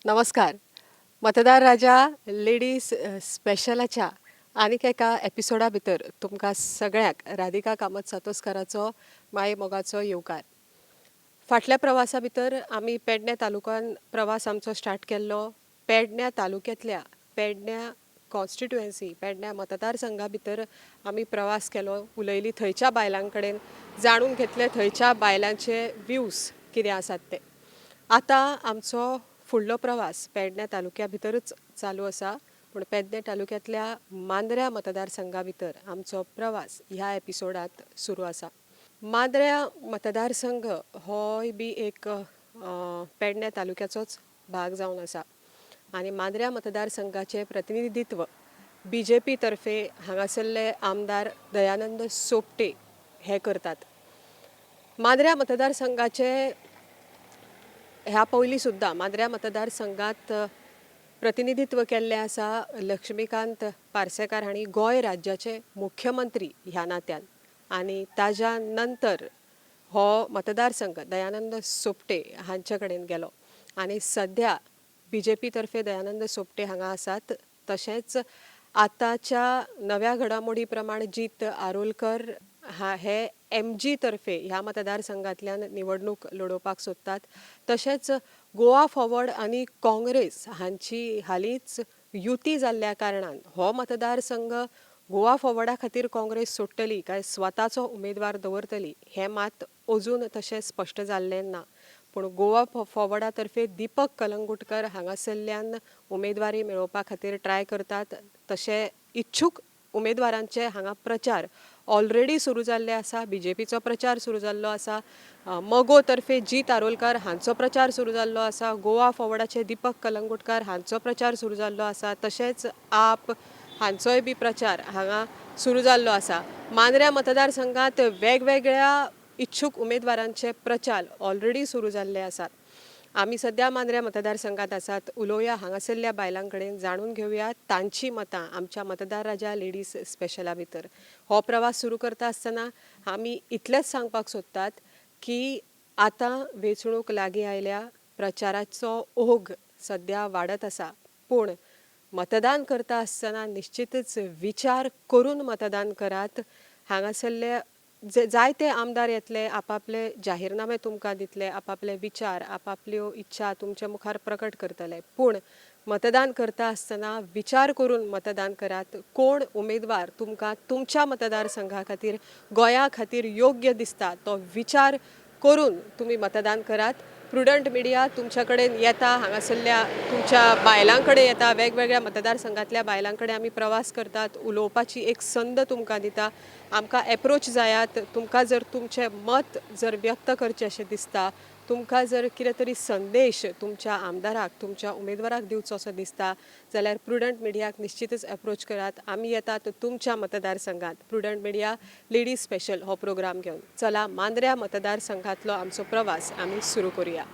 नमस्कार. मतदार राजा लेडीज स्पेशलाच्या आनीक एका एपिसोडा भितर तुमकां सगळ्यांक राधिका कामत सातोस्काराचो माये मोगाचो येवकार. फाटल्या प्रवासा भितर आमी पेडणे तालुक्यान प्रवास आमचो स्टार्ट केल्लो. पेडण्या तालुक्यांतल्या पेडण्या कॉन्स्टिट्युएन्सी, पेडण्या मतदारसंघा भितर आमी प्रवास केलो, उलयली थंयच्या बायलां कडेन, जाणून घेतले थंयच्या बायलांचे व्यूज कितें आसात ते. आतां आमचो फुडलो प्रवास पेडण्या तालुक्या भितरच चालू आसा, पूण पेडणे तालुक्यांतल्या मांद्र्या मतदारसंघा भितर आमचो प्रवास ह्या एपिसोडांत सुरू आसा. मांद्र्या मतदारसंघ होय बी एक पेडण्या तालुक्याचोच भाग जावन आसा आनी मांद्र्या मतदारसंघाचें प्रतिनिधित्व बीजेपी तर्फे हांगासरले आमदार दयानंद सोपटे हे करतात. मांद्र्या मतदारसंघाचे ह्या पयलीं सुद्दां मांद्र्या मतदारसंघात प्रतिनिधित्व केल्लें आसा लक्ष्मीकांत पार्सेकार हांणी गोंय राज्याचे मुख्यमंत्री ह्या नात्यान, आनी ताज्या नंतर हो मतदारसंघ दयानंद सोपटे हांचे कडेन गेलो आनी सद्या बीजेपी तर्फे दयानंद सोपटे हांगा आसात. तशेंच आतांच्या नव्या घडामोडी प्रमाण जीत आरोलकर हे एमजी तर्फे ह्या मतदारसंघांतल्यान निवडणूक लडोवपाक सोदतात. तशेंच गोवा फॉरवर्ड आनी काँग्रेस हांची हालींच युती जाल्ल्या कारणान हो मतदारसंघ गोवा फॉरवर्डा खातीर काँग्रेस सोडटली काय स्वताचो उमेदवार दवरतली हें मात अजून तशें स्पश्ट जाल्लें ना. पूण गोवा फॉरवर्डा तर्फे दीपक कलंगुटकर हांगासरल्यान उमेदवारी मेळोवपा खातीर ट्राय करतात. तशें इच्छूक उमेदवारांचे हांगा प्रचार ऑलरेडी सुरू जाल्ले आसा. बीजेपीचो प्रचार सुरू जाल्लो आसा, मगो तर्फे जीत आरोलकर हांचो प्रचार सुरू जाल्लो आसा, गोवा फॉरवर्डाचे दीपक कलंगुटकर हांचो प्रचार सुरू जाल्लो आसा, तशेंच आप हांचोय बी प्रचार हांगा सुरू जाल्लो आसा. मांद्र्या मतदारसंघात वेगवेगळ्या इच्छूक उमेदवारांचे प्रचार ऑलरेडी सुरू जाल्ले आसात. आमी सद्या मांद्र्या मतदारसंघात आसात. उलोवया हांगासरल्या बायलां कडेन, जाणून घेवया तांची मतां आमच्या मतदार राजा लेडीज स्पेशला भितर. हो प्रवास सुरू करता आसतना आमी इतलेंच सांगपाक सोदतात की आतां वेंचणूक लागीं आयल्या, प्रचाराचो ओघ सद्या वाडत आसा, पूण मतदान करता आसतना निश्चितच विचार करून मतदान करात. हांगासरले जे जायते आमदार येतले, आपापले जाहीरनामे तुमकां दितले, आपापले विचार, आपापल्यो इच्छा तुमच्या मुखार प्रकट करतले, पूण मतदान करता आसतना विचार करून मतदान करात. कोण उमेदवार तुमकां तुमच्या मतदारसंघा खातीर, गोंया खातीर योग्य दिसता तो विचार करून तुमी मतदान करात. प्रुडंट मिडिया तुमच्या कडेन येता, हांगासरल्या तुमच्या बायलां कडेन येता, वेगवेगळ्या मतदारसंघांतल्या बायलां कडेन आमी प्रवास करतात, उलोवपाची एक संद तुमकां दिता. आमकां एप्रोच जायात. तुमकां जर तुमचें मत जर व्यक्त करचें अशें दिसता, तुमकां जर कितें तरी संदेश तुमच्या आमदाराक, तुमच्या उमेदवाराक दिवचो असो दिसता जाल्यार प्रुडंट मिडियाक निश्चितच एप्रोच करात. आमी येतात तुमच्या मतदारसंघात प्रुडंट मिडिया लेडीज स्पेशल हो प्रोग्राम घेवन. चला, मांद्र्या मतदारसंघातलो आमचो प्रवास आमी सुरू करूया.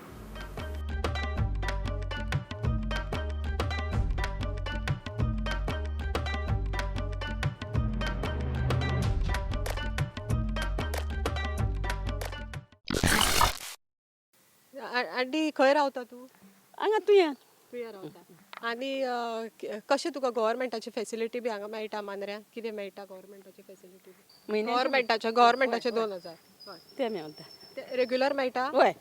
आंटी, खंय रावता तूं? हांगा तुया. तुया रावता. आनी कशें तुका गव्हर्मेंटाची फेसिलिटी बी हांगा मेळटा मांद्र्या? कितें मेळटा गव्हर्मेंटाची फेसिलिटी? म्हयन्याचे? गव्हर्मेंटाचे 2000 ते मेळटा. ते रेग्युलर मेळटा? हय.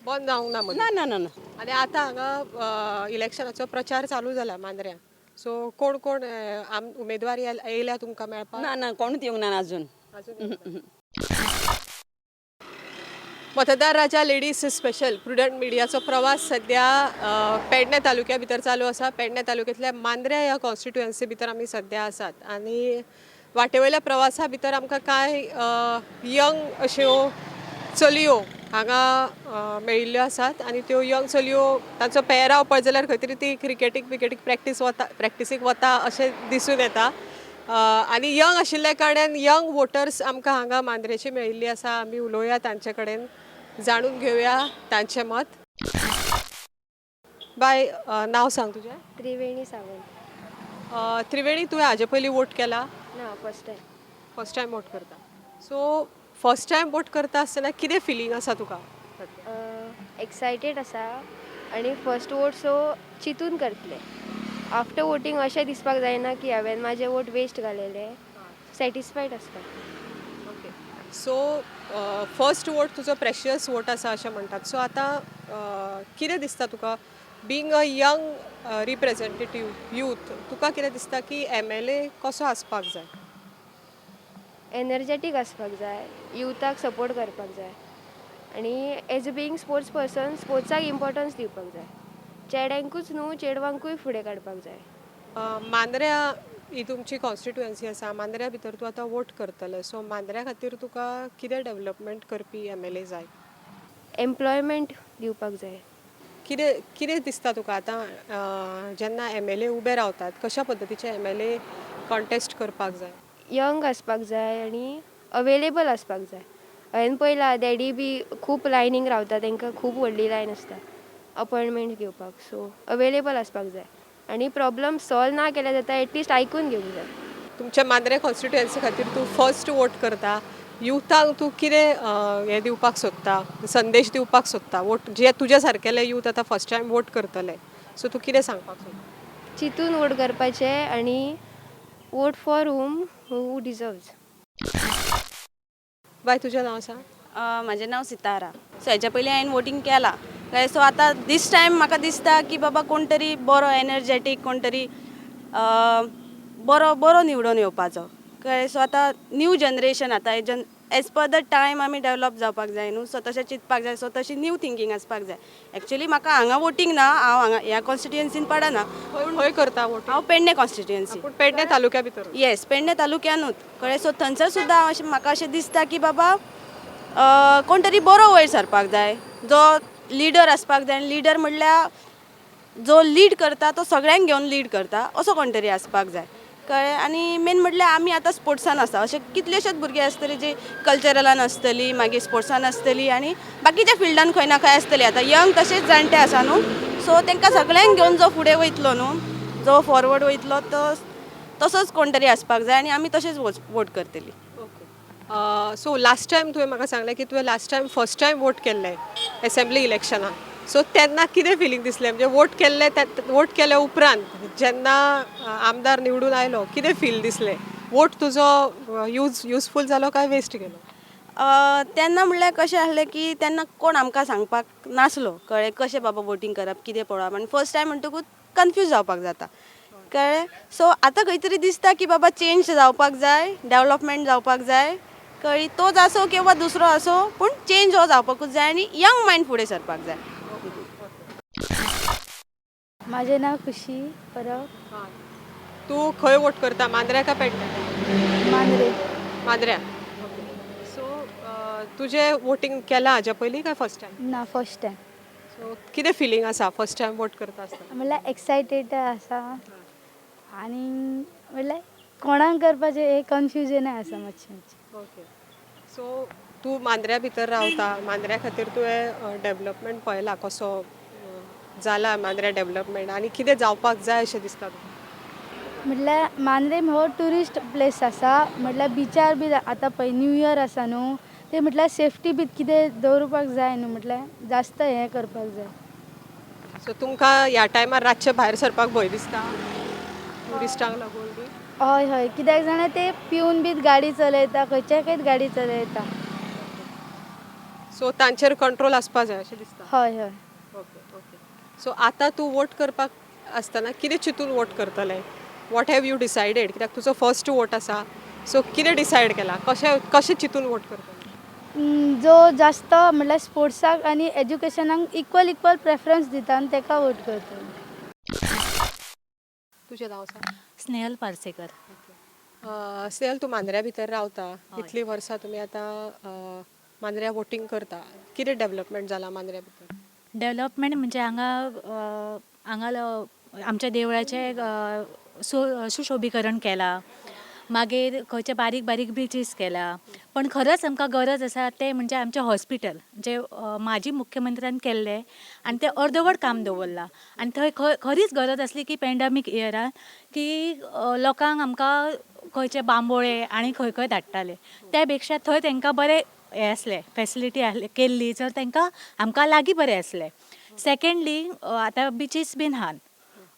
बंद जावंक ना मदीं? ना ना ना ना. आनी आतां हांगा इलेक्शनाचो प्रचार चालू जाला मांद्र्या, सो कोण कोण उमेदवार येयल्या तुमकां मेळपाक? ना ना, कोणूच येवंक ना अजून. अजून येवंक ना. मतदार राजा लेडीज स्पेशल प्रुडंट मिडियाचो प्रवास सध्या पेडणे तालुक्या भितर चालू आसा. पेडणे तालुक्यांतल्या मांद्र्या ह्या कॉन्स्टिट्युएन्सी भितर आमी सध्या आसात आनी वाटेवयल्या प्रवासा भितर आमकां कांय यंग अश्यो चलयो हांगा मेळिल्ल्यो आसात आनी त्यो यंग चलयो तांचो पेहराव पळयत जाल्यार खंय तरी ती क्रिकेटीक बिकेटीक प्रॅक्टीस वता, प्रॅक्टिसीक वता अशें दिसून येता. आनी यंग आशिल्ल्या कारणान यंग वोटर्स आमकां हांगा मांद्रेची मेळिल्ली आसा. आमी उलोवया तांचे कडेन, जाणून घेवया तांचें मत. बाय, नांव सांग तुजें. त्रिवेणी सावंत. त्रिवेणी, तुवें हाजे पयलीं वोट केला? ना, first time. First time vote करता. सो फर्स्ट टायम वोट करता आसतना कितें फिलींग आसा तुका? एक्सायटेड आसा आनी फर्स्ट वोट, सो चिंतून करतले. आफ्टर वोटींग अशें दिसपाक जायना की हांवें म्हाजे वोट वेस्ट घालेले. सॅटिस्फायड आसपाक. ओके, सो फर्स्ट वोट तुजो प्रेशियस वोट आसा अशें म्हणटात. सो आतां कितें दिसता तुका, being a young representative youth, तुका कितें दिसता की एमएलए कसो आसपाक जाय? एनर्जेटीक आसपाक जाय, युथाक सपोर्ट करपाक जाय आनी as a being sports person स्पोर्ट्साक importance दिवपाक जाय. चेड्यांकूच न्हू, चेडवांकूय फुडें काडपाक जाय. मांद्र्या ही तुमची कॉन्स्टिट्युएन्सी आसा. मांद्र्या भितर तूं आतां वोट करतलें. सो मांद्र्या खातीर तुका कितें डेवलपमेंट करपी एमएलए जाय? एम्प्लॉयमेंट दिवपाक जाय. कितें कितें दिसता तुका आतां, जेन्ना एमएलए उबे रावतात, कशा पद्दतीचे एमएलए कॉन्टेस्ट करपाक जाय? यंग आसपाक जाय आनी अवेलेबल आसपाक जाय. हांवें पळयलां, डॅडी बी खूब लायनीक रावता, तांकां खूब व्हडली लायन आसता अपॉयंटमेंट घेवपाक. सो अवेलेबल आसपाक जाय आनी प्रॉब्लम सॉल्व ना केल्यार जाता, एटलिस्ट आयकून घेवंक जाय. तुमच्या मांद्रे कॉन्स्टिट्युएन्सी खातीर तूं फर्स्ट वोट करता. युथांक तूं कितें हें दिवपाक सोदता, संदेश दिवपाक सोदता? वोट जे तुज्या सारकेले यूथ आतां फर्स्ट टायम वोट करतले, सो तूं कितें सांगपाक सोदता? चिंतून वोट करपाचें आनी vote for whom who deserves. बाय, तुजें नांव सांग. म्हाजें नांव सितारा. सो हेच्या पयलीं हांवें वोटींग केलां, कळ्ळें. सो आतां दीस टायम म्हाका दिसता की बाबा कोण तरी बरो एनर्जेटीक, कोण तरी बरो बरो निवडून येवपाचो, कळ्ळें. सो आतां न्यू जनरेशन आतां जन एज पर the time आमी डेवलप जावपाक जाय न्हू. सो तशें चिंतपाक जाय. सो तशी न्यू थिंकींग आसपाक जाय. एक्चुली म्हाका हांगा वोटींग ना, हांव हांगा ह्या कॉन्स्टिट्युएन्सीन पडना. खंय खंय करता वोट? हांव पेडणे कॉन्स्टिट्युएन्सी. पूण पेडणे तालुक्या भितर? येस, पेडणे तालुक्यानूच, कळ्ळें. सो थंयसर सुद्दां हांव अशें म्हाका अशें दिसता की बाबा कोण तरी बरो वयर सरपाक जाय, जो लिडर आसपाक जाय. आनी लिडर म्हणल्यार जो लीड करता तो सगळ्यांक घेवन लीड करता असो कोण तरी आसपाक जाय, कळ्ळें. आनी मेन म्हटल्यार आमी आतां स्पोर्ट्सान आसा, अशे कितलेशेच भुरगे आसतले जे कल्चरलान आसतली, मागीर स्पोर्ट्सान आसतली आनी बाकीच्या फिल्डान खंय ना खंय आसतली. आतां यंग तशेंच जाणटे आसा न्हू. सो तांकां सगळ्यांक घेवन जो फुडें वयतलो न्हू, जो फॉरवर्ड वयतलो, तो तसोच कोण तरी आसपाक जाय आनी आमी तशेंच वोट करतली. ओके, सो लास्ट टायम तुवें म्हाका सांगलें की तुवें last time first time vote केल्लें एसेंब्ली इलेक्शनाक. सो तेन्ना कितें फिलींग दिसलें? म्हणजे वोट केल्लें, वोट केल्या उपरांत जेन्ना आमदार निवडून आयलो, कितें फील दिसलें? वोट तुजो यूजफूल जालो काय वेस्ट गेलो? तेन्ना म्हणल्यार कशें आसलें की तेन्ना कोण आमकां सांगपाक नासलो, कळ्ळें, कशें बाबा वोटींग करप, कितें पळोवप. आनी फर्स्ट टायम म्हणटकूच कन्फ्यूज जावपाक जाता, कळ्ळें. सो आतां खंय तरी दिसता की बाबा चेंज जावपाक जाय, डेवलपमेंट जावपाक जाय, कळ्ळी. तोच आसूं किंवा दुसरो आसूं, पूण चेंज हो जावपाकूच जाय आनी यंग मायंड फुडें सरपाक जाय. माझे नाव खुशी परब. तूं खंय वोट करता, मांद्र्या काय पेडणे? मांद्रे. मांद्र्या. सो तुजें वोटींग केलां हाज्या पयलीं काय फर्स्ट टायम? ना, फर्स्ट टायम. सो कितें फिलींग आसा फर्स्ट टायम वोट करता आसतना? म्हणल्यार एक्सायटेड आसा आनी म्हणल्यार कोणाक करपाचें हें कन्फ्युजनय आसा मातशें मातशें. ओके, सो तूं मांद्र्या भितर रावता. मांद्र्या खातीर तुवें डेवलपमेंट पळयला कसो जाला मांद्र्या डेवलपमेंट आनी कितें जावपाक जाय अशें दिसता तुका? म्हटल्यार मांद्रेम हो ट्युरिस्ट प्लेस आसा. म्हटल्यार बिचार बी आतां पळय न्यू इयर आसा न्हू, ते म्हटल्यार सेफ्टी बी कितें दवरुपाक जाय न्हू, म्हटल्यार जास्त हें करपाक जाय. सो तुमकां ह्या टायमार रातचें भायर सरपाक भंय दिसता ट्युरिस्टांक लागून बी? हय हय, कित्याक जाणा, ते पिवन बीत गाडी चलयता, खंयच्या खंयच गाडी चलयता. सो तांचेर कंट्रोल आसपा जाय अशें दिसता? हय हय. ओके ओके, सो आतां तूं वोट करपाक आसतना कितें चिंतून वोट करतलें? What have you decided? कित्याक तुजो फर्स्ट वोट आसा, सो कितें डिसायड केलां, कशें कशें चिंतून वोट करतलें? जो जास्त म्हटल्यार स्पोर्ट्साक आनी एज्युकेशनाक इक्वल इक्वल प्रेफरन्स दिता आनी ताका वोट करतली. तुजें नांव सांग. स्नेहल पार्सेकर. स्नेहल, तूं मांद्र्या भितर रावता. हय. इतलीं वर्सां तुमी आतां मांद्र्या वोटींग करता. कितें डेवलपमेंट जाला मांद्र्या भितर? डेवलपमेंट म्हणजे हांगा हांगा आमच्या देवळाचें सुशोभीकरण केलां, मागीर खंयचे बारीक बारीक ब्रिजीस केला. पण खरंच आमकां गरज आसा तें म्हणजे आमचें हॉस्पिटल जें माजी मुख्यमंत्र्यान केल्लें आनी तें अर्दवट काम दवरलां आनी थंय खरीच गरज आसली की पेंडमीक इयरान की लोकांक आमकां खंयचे बांबोळे आनी खंय खंय धाडटाले, त्या पेक्षा थंय तांकां बरें हें आसलें, फेसिलिटी आसली केल्ली जर तांकां आमकां लागीं बरें आसलें. सेकेंडली आतां बिचीस बीन आहात,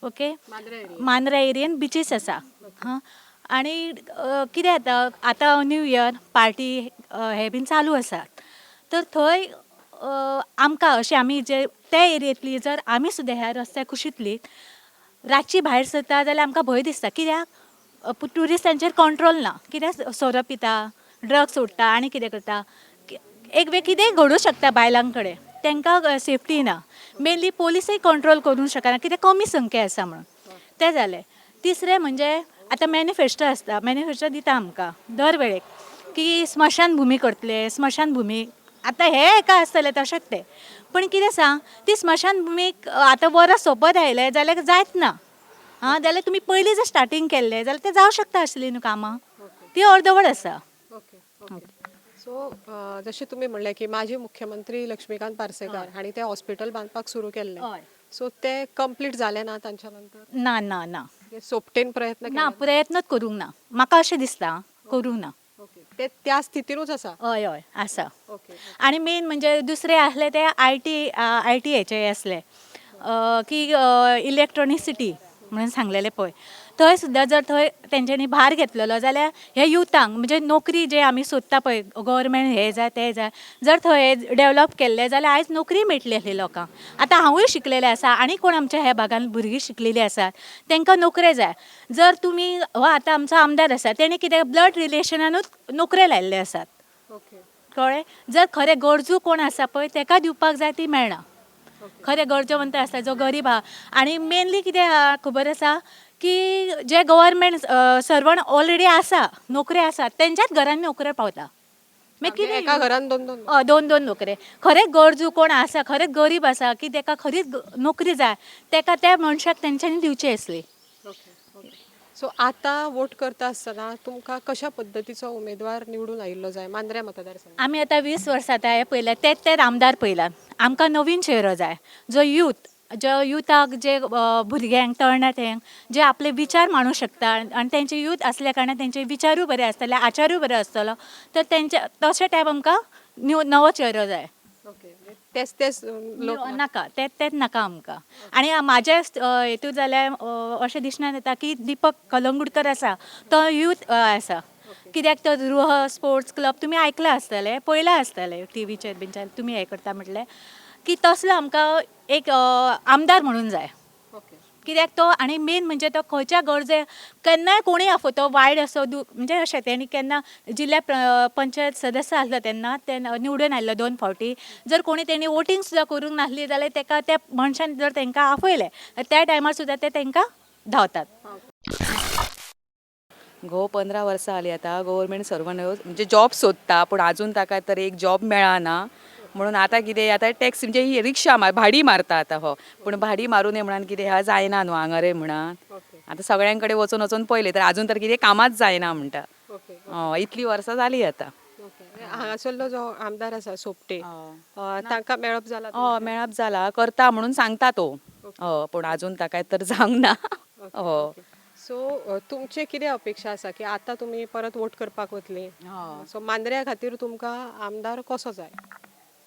ओके, मांद्रा एरियेन बिचीस आसा. हां, आनी कितें जाता आतां न्यू इयर पार्टी हे बीन चालू आसा, तर थंय आमकां अशें आमी जे त्या एरियेंतली जर आमी सुद्दां ह्या रस्त्या कुशींतली रातची भायर सरता जाल्यार आमकां भंय दिसता. कित्याक ट्युरिस्टांचेर कंट्रोल ना, कित्याक सोरो पिता, ड्रग्स सोडटा आनी कितें करता, एक वेळ कितेंय घडूं शकता बायलां कडेन, तांकां सेफ्टी ना. मेनली पोलिसूय कंट्रोल करूंक शकना कित्याक कमी संख्या आसा म्हणून. तें जालें. तिसरें म्हणजे आतां मॅनिफेस्टो आसता, मॅनिफेस्टो दिता आमकां दर वेळेक की स्मशानभुमी करतले, स्मशानभुमी आतां हें एका आसतलें तशेंच तें, पूण कितें सांग ती स्मशानभुमीक आतां वरस सोंपत आयलें जाल्यार जायत ना. आं, जाल्यार तुमी पयलीं जर स्टार्टींग केल्लें जाल्यार तें जावं शकता आसलीं न्हू कामां, ती अर्दवट आसा. ओके ओके सो जशें तुमी म्हणलें की माजी मुख्यमंत्री लक्ष्मीकांत पार्सेकार हांणी तें हॉस्पिटल बांदपाक सुरू केल्लें, हय. सो तें कंप्लीट जालें ना तांच्या नंतर? ना ना ना. सोपटेन प्रयत्न ना, प्रयत्नच करूंक ना, म्हाका अशें दिसता करूंक ना. ओके, ते त्या स्थितीनूच आसा. हय हय आसा. ओके. आनी मेन म्हणजे दुसरें आसलें तें I T हेचें आसलें की इलेक्ट्रोनीक सिटी म्हणून सांगलेलें पळय, थंय सुद्दां जर थंय तेंच्यांनी भार घेतलेलो जाल्यार हे युथांक म्हणजे नोकरी जे आमी सोदता पळय गव्हर्मेंट हें जाय तें जाय, जर थंय डेवलप केल्लें जाल्यार आयज नोकरी मेळटली आसली लोकांक. आतां हांवूय शिकलेलें आसा आनी कोण आमच्या ह्या भागान भुरगीं शिकलेलीं आसात तांकां नोकरे जाय. जर तुमी हो आतां आमचो आमदार आसा तेणें कितें ब्लड रिलेशनानूच नोकरे लायिल्ले आसात. ओके. कळ्ळें, जर खरें गरजू कोण आसा पळय ताका दिवपाक जाय ती मेळना. खरें गरजेवंत आसता जो गरीब आहा. आनी मेनली कितें आहा खबर आसा की जे गव्हर्मेंट सर्वंट ऑलरेडी आसा, नोकरी आसा, तेंच्याच घरान नोकऱ्यो पावता. मागीर कितें एका घरान दोन दोन? हय, दोन दोन नोकरे. खरें गरजू कोण आसा, खरें गरीब आसा की ताका खरीच नोकरी जाय, ताका त्या मनशाक तेंच्यांनी दिवची आसली. ओके ओके सो आतां वोट करता आसतना तुमकां कशा पद्दतीचो उमेदवार निवडून आयिल्लो जाय मांद्र्या मतदारसंघात? आमी आतां 20 वर्सां आतां हें पळयलें, तेच तेच आमदार पळयलात. आमकां नवीन चेहरो जाय जो यूथ, जो युथाक, जे भुरग्यांक, तरणाट्यांक जे आपले विचार मांडूंक शकता आनी तेंचे यूथ आसल्या कारणान तेंचे विचारूय बरे आसतले, आचारूय बरे आसतलो, तर तेंचे तशे टायप आमकां नवो चेहरो जाय. ओके, तेच तेच लोक नाका, तेच तेच नाका आमकां. आनी म्हाज्या हेतून जाल्यार अशें दिसनान येता की दीपक कलंगुटकर आसा तो यूथ आसा, कित्याक तो रुह स्पोर्ट्स क्लब तुमी आयकलां आसतलें, पळयलां आसतलें टिवीचेर बीन तुमी हें करता म्हटलें की तसलो आमकां एक आमदार म्हणून जाय. ओके. कित्याक तो आनी मेन म्हणजे तो खंयच्या गरजे केन्नाय कोणूय आफोता, वायट असो म्हणजे अशें तेणी केन्ना जिल्ल्या पंचायत सदस्य आसलो तेन्ना ते निवडून आयिल्लो 2 फावटी, जर कोणी तेणी वोटींग सुद्दां करूंक नासली जाल्यार तेका त्या मनशान जर तांकां आफयलें त्या टायमार सुद्दां ते तांकां धांवतात. घोव 15 वर्सां जालीं आतां गव्हर्मेंट सर्वंट म्हणजे जॉब सोदता, पूण आजून ताका तर एक जॉब मेळना. म्हणून आतां कितें आतां टॅक्सी म्हणजे ही रिक्षा भाडी मारता आतां हो, पूण भाडी मारून म्हणून कितें ह्या जायना न्हू हांगारे म्हणून. आतां सगळ्यां कडेन वचून वचून पळयलें तर आजून तर कितें कामाच जायना म्हणटा. हय, इतलीं वर्सां जालीं आतां. हांगासरलो जो आमदार आसा सोपटे, तांकां मेळप जाला? हय, मेळप जाला, करता म्हणून सांगता तो, हय, पूण आजून ताका तर जावंक ना. हय. सो तुमचे कितें अपेक्षा आसा की आतां तुमी परत वोट करपाक वतली, सो मांद्र्या खातीर तुमकां आमदार कसो जाय?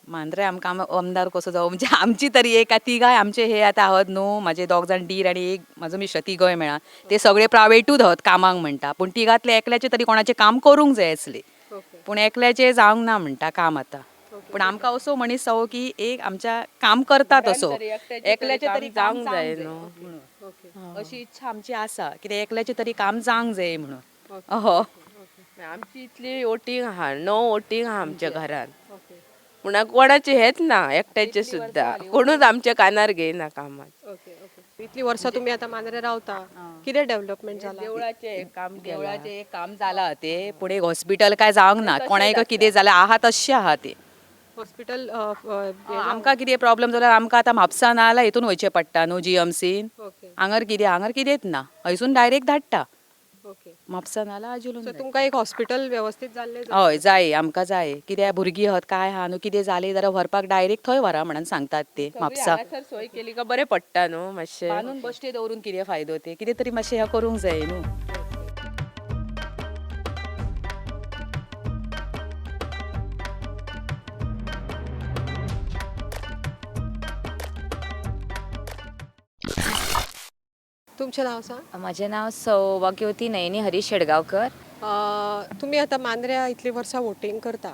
मांद्रे आमकां आमदार कसो जावं म्हणजे आमची तरी एक तिगाय आमचे हे आतां आहात न्हू, म्हाजे 2 जाण डीर आनी एक म्हाजो मिश्र तिगय मेळा, ते सगळे प्रायवेटूच आहात कामाक म्हणटा, पूण तिगांतले एकल्याचे तरी कोणाचें काम करूंक जाय आसलें, पूण एकल्याचें जावंक ना म्हणटा काम आतां. पूण आमकां असो मनीस जावो की एक आमच्या काम करता तसो, एकल्याचें तरी काम जावंक जाय न्हू म्हणून अशी इच्छा आमची आसा कित्याक एकल्याचें तरी काम जावंक जाय म्हणून. हय, आमची इतली वोटींग आहा, 9 वोटींग आहा आमच्या घरान, म्हणून कोणाचें हेंच ना एकट्याचें सुद्दां कोणूच आमच्या कानार घेयना कामाक. ओके ओके, इतली वर्सां तुमी आतां मांद्रे रावता, कितें डेव्हलपमेंट जाला? देवळाचें एक काम केलां. देवळाचें एक काम जाला ते, पूण एक हॉस्पिटल काय जावंक ना. कोणाक कितें जाल्यार आहा तशें आहा ते हॉस्पिटल. आमकां कितें प्रॉब्लम जाल्यार आमकां आतां म्हापसा ना जाल्यार हितून वयचें पडटा न्हू जीएमसीन. ओके. हांगर कितें, हांगर कितेंच ना, हयसून डायरेक्ट धाडटा. ओके. म्हापसा ना जाल्यार आजिलून. सो तुमकां एक हॉस्पिटल वेवस्थीत जाल्लें जाय. हय जाय, आमकां जाय. कित्याक भुरगीं आहात काय आहा न्हू, कितें जालें जाल्यार व्हरपाक डायरेक्ट थंय व्हरा म्हणून सांगतात ते म्हापसा. हांगासर सोय केली काय बरें पडटा न्हू मातशें. बांदून बश्टे दवरून कितें फायदो ते, कितें तरी मातशें हें करूंक जाय न्हू. तुमचें नांव सांग. म्हजें नांव सौभाग्यवती नयनी हरीश शेडगांवकर. तुमी आतां मांद्र्या इतलीं वर्सां वोटींग करता.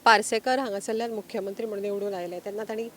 पार्सेकर हांगासरल्यान मुख्यमंत्री म्हणून निवडून आयले तेन्ना तांणी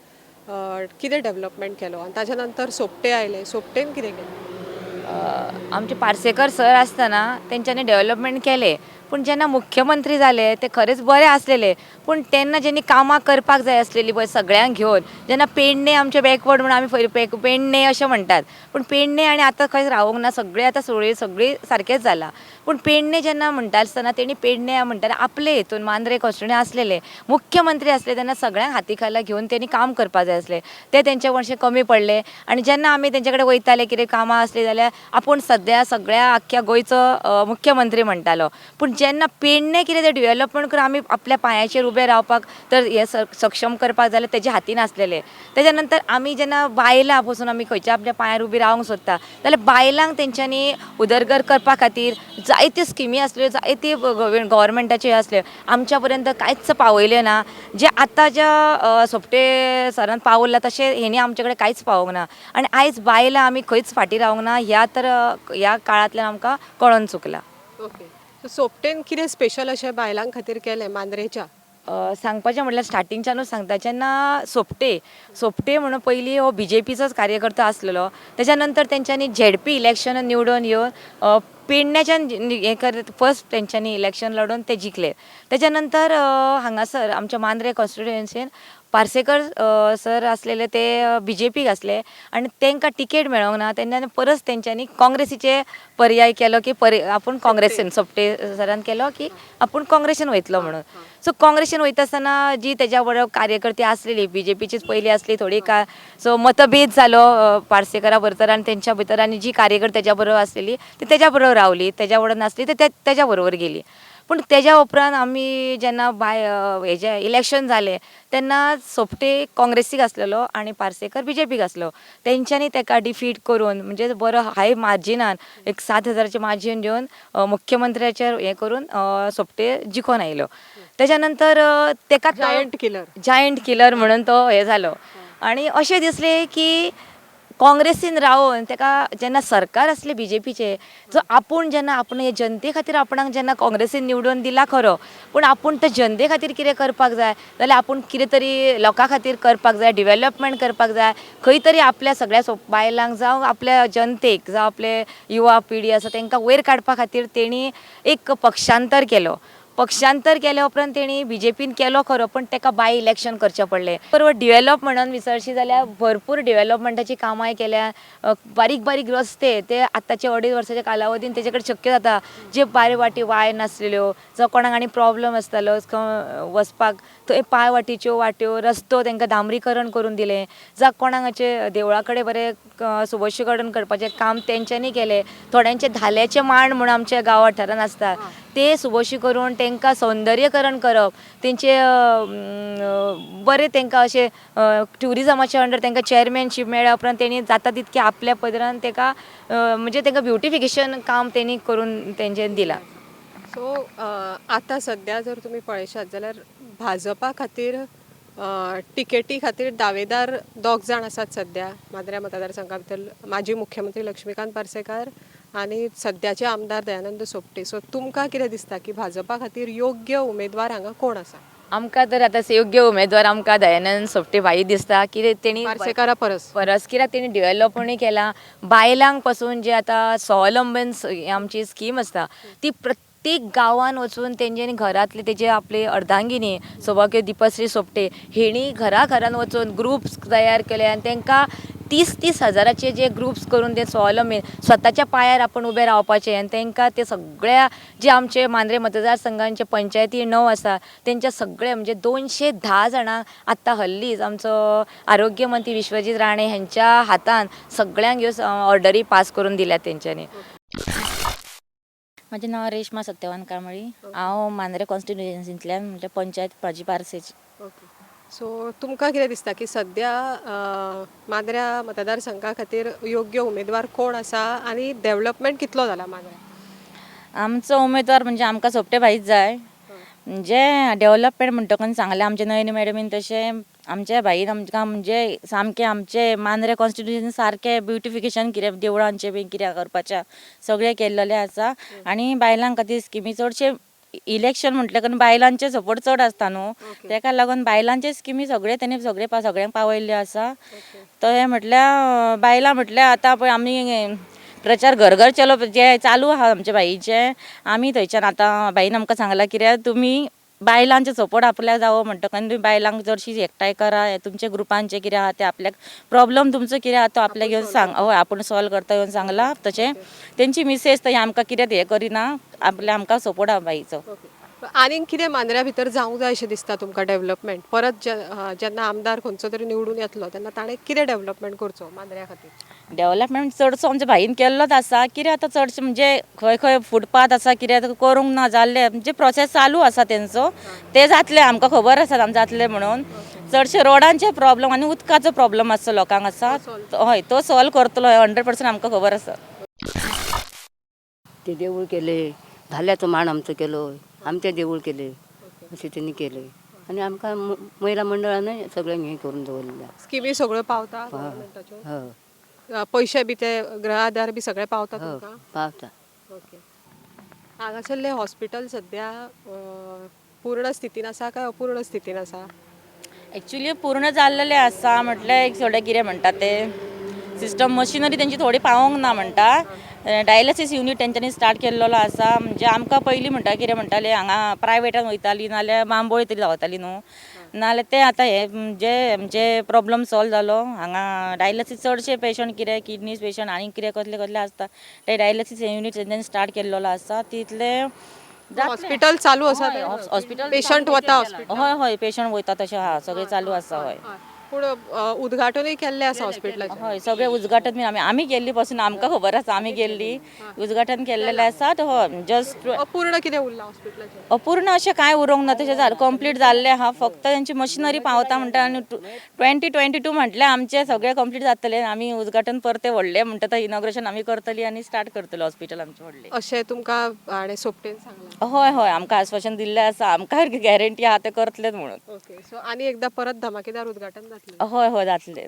कितें डेव्हलपमेंट केलो आनी ताच्या नंतर सोपटे आयले, सोपटेन कितें केलें? आमचे पार्सेकर सर आसतना तेंच्यांनी डेव्हलपमेंट केलें, पूण जेन्ना मुख्यमंत्री जाले ते खरेंच बरे आसलेले, पूण तेन्ना जेन्ना कामां करपाक जाय आसलेली पळय सगळ्यांक घेवन, जेन्ना पेडणे आमचे बॅकवर्ड म्हणून आमी पेडणे अशें म्हणटात, पूण पेडणे आनी आतां खंयच रावूंक ना, सगळें आतां सगळीं सगळीं सारकेंच जालां. पूण पेडणे जेन्ना म्हणटा आसतना तेणी पेडणे म्हणटाले आपले हितून मांद्रे कॉन्स्टिट्युएन्सी आसलेले मुख्यमंत्री आसले तेन्ना सगळ्यांक हाती खाला घेवन तेणी काम करपाक जाय आसलें, ते तेंचे मातशें कमी पडले. आनी जेन्ना आमी तेंचे कडेन वयताले कितें कामां आसलीं जाल्यार आपूण सद्या सगळ्या आख्ख्या गोंयचो मुख्यमंत्री म्हणटालो, पूण जेन्ना पेडणे कितें तें डेव्हलपमेंट करून आमी आपल्या पांयाचेर उबे रावपाक तर हें सक्षम करपाक जाल्यार तेजे हातीन आसलेलें. तेज्या नंतर आमी जेन्ना बायलां पसून आमी खंयच्या आपल्या पांयार उबी रावंक सोदता जाल्यार बायलांक तेंच्यांनी उदरगत करपा खातीर जायत्यो स्किमी आसल्यो, जायती गव्हर्मेंटाच्यो आसल्यो, आमच्या पर्यंत कांयच पावयलें ना. जे आतांच्या सोपटे सरान पावला तशें हेणी आमचे कडेन कांयच पावोंक ना. आनी आयज बायलां आमी खंयच फाटीं रावंक ना, ह्या तर ह्या काळांतल्यान आमकां कळोन चुकलां. ओके, सो सोपटेन कितें स्पेशल अशें बायलां खातीर केलें मांद्रेच्या? सांगपाचें म्हटल्यार स्टार्टिंगच्यानूच सांगता, जेन्ना सोपटे सोपटे म्हणून पयलीं हो बी जे पीचोच कार्यकर्तो आसलेलो, तेच्या नंतर तेंच्यांनी झेडपी इलेक्शन निवडून येवन पेडण्याच्यान हें कर फर्स्ट तेंच्यांनी इलेक्शन लडोवन ते जिखले. तेच्या नंतर हांगासर आमच्या मांद्रे कॉन्स्टिट्युएन्सीन पार्सेकर सर आसलेले ते बी जे पीक आसले आनी तांकां टिकेट मेळोंक ना, तेन्ना परत तेंच्यांनी काँग्रेसीचे पर्याय केलो की आपूण काँग्रेसीन, सोपटे सरान केलो की आपूण काँग्रेसीन वयतलो म्हणून. सो काँग्रेसीन वयता आसतना जी तेज्या बरोबर कार्यकर्ते आसलेली बी जे पीचीच पयलीं आसली थोडी का, सो मतभेद जालो पार्सेकरा बरोबर आनी तेंच्या भितर, आनी जी कार्यकर्ते तेज्या बरोबर आसलेली ती तेज्या बरोबर रावली, तेज्या बरोबर नासली ती तेज्या बरोबर गेली. पूण तेज्या उपरांत आमी जेन्ना हेजें इलेक्शन जालें तेन्ना सोपटे काँग्रेसीक आसलेलो आनी पार्सेकर बी जे पीक आसलो, तेंच्यांनी तेका डिफीट करून म्हणजे बरो हाय मार्जिनान एक 7,000 मार्जीन घेवन मुख्यमंत्र्याचेर हें करून सोपटे जिखोन आयलो. तेज्या नंतर तेका जायंट किलर, जायंट किलर म्हणून तो हें जालो. आनी अशें दिसलें की काँग्रेसीन रावन तेका जेन्ना सरकार आसलें बी जे पीचें, जो आपूण जेन्ना आपूण हे जनते खातीर आपणाक जेन्ना काँग्रेसीन निवडून दिला खरो, पूण आपूण ते जनते खातीर कितें करपाक जाय जाल्यार आपूण कितें तरी लोकां खातीर करपाक जाय, डिवेलपमेंट करपाक जाय, खंय तरी आपल्या सगळ्या बायलांक जावं आपल्या जनतेक जावं आपले युवा पिढी आसा तांकां वयर काडपा खातीर तेणी एक पक्षांतर केलो. पक्षांतर केल्या उपरांत तेणी बी जे पीन केलो खरो, पण तेका बाय इलेक्शन करचें पडलें. बरोबर डिवेलप म्हणून विसरशी जाल्यार भरपूर डिवेलपमेंटाची कामांय केल्या, बारीक बारीक रस्ते ते आतांच्या 2.5 वर्साच्या कालावधीन तेजे कडेन शक्य जाता. जे बारीक वाटी वाय नासलेल्यो, जावं कोणाक आनी प्रॉब्लम आसतालो वचपाक, थंय पांय वाटीच्यो वाट्यो रस्तो तांकां डांबरीकरण करून दिलें, जावं कोणाक देवळा कडेन बरें सुबोशीकरण करपाचें काम तेंच्यांनी केलें. थोड्यांचे धाल्याचे मांड म्हूण आमच्या गांव वाठारान आसता ते सुबोशी करून तांकां सौंदर्यकरण करप, तेंचे बरें तांकां अशें ट्युरिजमाच्या अंडर तांकां चेअरमॅनशीप मेळ्ळ्या उपरांत तेणी जाता तितकें आपल्या पदरान ताका म्हणजे तांकां ब्युटिफिकेशन काम तेणी करून तेंच्यांनी दिलां. सो आतां सद्या जर तुमी पळयशात जाल्यार भाजपा खातीर टिकेटी खातीर दावेदार 2 जाण आसात सद्या मांद्र्या मतदारसंघा भितर, माजी मुख्यमंत्री लक्ष्मीकांत पार्सेकार आनी सद्याचे आमदार दयानंद सोपटे. सो तुमकां कितें दिसता की भाजपा खातीर योग्य उमेदवार हांगा कोण आसा? आमकां तर आतां योग्य उमेदवार आमकां दयानंद सोपटे भाई दिसता. कितें तेणी पार्सेकारा परस परस कित्याक तेणी डेव्हलपमेंटूय केलां, बायलांक पसून जे आतां स्वावलंबन आमची स्कीम आसता ती प्रत्येक प्रत्येक गांवान वचून तेंच्यांनी घरांतले तेजे आपले अर्धांगिनी सौभाग्य दीपश्री सोपटे हेणी घरा घरान वचून ग्रुप्स तयार केले आनी तांकां 30-30 हजाराचे जे ग्रुप्स करून ते स्वावलंबी स्वताच्या पांयार आपूण उबे रावपाचे आनी तांकां ते सगळ्या जे आमचे मांद्रे मतदारसंघांचे पंचायती 9 आसा तेंच्या सगळे म्हणजे 210 जाणांक आत्तां हल्लीच आमचो आरोग्य मंत्री विश्वजीत राणे हेंच्या हातान सगळ्यांक ह्यो ऑर्डरी पास करून दिल्यात तेंच्यांनी. म्हजें नांव रेश्मा सत्यवान कांबळी. हांव मांद्रे कॉन्स्टिट्युएन्सींतल्यान, म्हणजे पंचायत म्हजी पार्सेची. ओके, सो तुमकां कितें दिसता की सद्या मांद्र्या मतदारसंघा खातीर योग्य उमेदवार कोण आसा आनी डेव्हलपमेंट कितलो जाला मांद्र्या? आमचो उमेदवार म्हणजे आमकां सोपटे भाईच जाय. म्हणजे डेव्हलपमेंट म्हणटकच सांगलें आमचे नयनी मॅडमीन, तशें आमच्या भाईन आमकां म्हणजे सामकें आमचे मांद्रे कॉन्स्टिट्युएन्सी सारकें ब्युटिफिकेशन कितें देवळांचें बी कितें करपाचें सगळें केल्लेलें आसा. आनी बायलां खातीर स्किमी चडशे इलेक्शन म्हटलें करून बायलांचे सपोर्ट चड आसता न्हू, तेका लागून बायलांचे स्किमी सगळे तेणी सगळे सगळ्यांक पावयल्ले आसा. तशें म्हटल्यार बायलां म्हटल्यार आतां पळय आमी प्रचार घर घर चलो जे चालू आहा आमच्या बाईचे, आमी थंयच्यान आतां बाईन आमकां सांगलां कित्याक तुमी बायलांचे सपोर्ट आपल्याक जावो म्हणटकच तुमी बायलांक चडशी एकठांय करा, तुमच्या ग्रुपांचे कितें आहा ते आपल्याक प्रॉब्लम तुमचो कितें आहा तो आपल्याक येवन सांग, हय आपूण सॉल्व करता येवन सांगलां. तशें तेंची मिसेस थंय आमकां कितें हें करिना, आपल्या आमकां सपोर्ट आहा बाईचो. आनीक कितें मांद्र्या भितर जावंक जाय अशें दिसता तुमकां डेव्हलपमेंट परत जेन्ना आमदार खंयचो तरी निवडून येतलो तेन्ना ताणें कितें डेव्हलपमेंट करचो मांद्र्या खातीर? डेव्हलपमेंट चडसो आमच्या भाईन केल्लोच आसा. कितें आतां चडशें म्हणजे खंय खंय फुटपाथ आसा कितें करूंक ना जाल्लें, म्हणजे प्रोसेस चालू आसा तेंचो, ते जातले आमकां खबर आसा आमकां जातले म्हणून. चडशे रोडांचे प्रॉब्लम आनी उदकाचो प्रॉब्लम आसचो लोकांक आसा, हय तो सॉल्व करतलो 100% आमकां खबर आसा. ते देवूळ केले, धाल्याचो मांड आमचो केलो, आमचें देवूळ केले, अशें तेणी केले आनी आमकां महिला मंडळानय सगळ्यांक हें करून दवरलें. स्किमी सगळ्यो पावता गव्हर्मेंटाच्यो? हय. पयशे बी ते गृह आधार बी सगळे पावता तुमकां? पावता. ओके, हांगासरलें हॉस्पिटल सद्या पूर्ण स्थितीन आसा काय अपूर्ण स्थितीन आसा? एक्चुली पूर्ण जाल्लेलें आसा, म्हटल्यार एक थोडे कितें म्हणटा ते सिस्टम मशिनरी तेंची थोडी पावोंक ना म्हणटा. डायलिसीस युनीट तेंच्यांनी स्टार्ट केल्लो आसा. म्हणजे आमकां पयलीं म्हणटा कितें म्हणटाले हांगा प्रायवेटान वयताली नाल्यार बांबोळे तरी धांवताली न्हू, नाल्यार ते आतां हे म्हणजे आमचे प्रॉब्लम सॉल्व जालो. हांगा डायलिसीस चडशे पेशंट कितें किडनी पेशंट आनी कितें कसले कसले आसता ते डायलिसीस युनीट तेंच्यांनी स्टार्ट केल्लो आसा. तितले हॉस्पिटल चालू आसा? हॉस्पिटल पेशंट वता हॉस्पिटल? हय हय पेशंट वयता तशें आहा, सगळें चालू आसा. हय पूण उद्घाटनूय केल्लें आसा हॉस्पिटलाचें? हय सगळें उद्घाटन बी आमी गेल्ली पासून आमकां खबर आसा, आमी गेल्ली उद्घाटन केल्लेलें आसा. हय जस्ट अपूर्ण कितें उरलां हॉस्पिटलाचें? अपूर्ण अशें कांय उरोंक ना, तशें जालें कंप्लीट जाल्लें आहा, फक्त तेंची मशिनरी पावता म्हणटा. आनी 2022 म्हटल्यार आमचें सगळें कंप्लीट जातलें. आमी उद्घाटन परतें व्हडलें म्हणटा तो इनॉग्रेशन आमी करतली आनी स्टार्ट करतले हॉस्पिटल आमचें व्हडलें. अशें तुमकां हाणें सोपटेन सांगलां? हय हय आमकां आस्वासन दिल्लें आसा, आमकां गॅरंटी आहा तें करतलेच म्हणून. ओके, सो आनी एकदां परत धमाकेदार उद्घाटन जातलें? हय हय जातलें.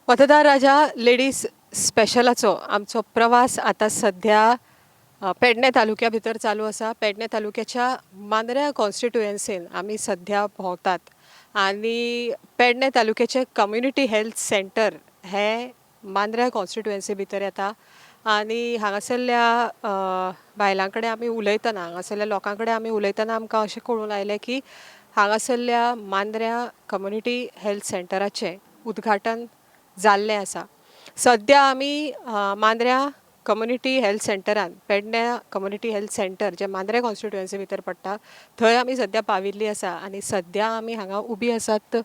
मतदार राजा लेडीज स्पेशलाचो आमचो प्रवास आतां सद्या पेडणे तालुक्या भितर चालू आसा. पेडणे तालुक्याच्या मांद्र्या कॉन्स्टिट्युएन्सीन आमी सद्या भोंवतात आनी पेडणे तालुक्याचें कम्युनिटी हेल्थ सेंटर हें मांद्र्या कॉन्स्टिट्युएन्सी भितर येता. आनी हांगासरल्या बायलां कडेन आमी उलयतना, हांगासरल्या लोकां कडेन आमी उलयतना आमकां अशें कळून आयलें की हांगासरल्या मांद्र्या कम्युनिटी हेल्थ सेंटराचें उद्घाटन जाल्लें आसा. सद्या आमी मांद्र्या कम्युनिटी हेल्थ सेंटरान, पेडण्या कम्युनिटी हेल्थ सेंटर जें मांद्र्या कॉन्स्टिट्युएन्सी भितर पडटा थंय आमी सद्या पाविल्ली आसा. आनी सद्या आमी हांगा उबी आसात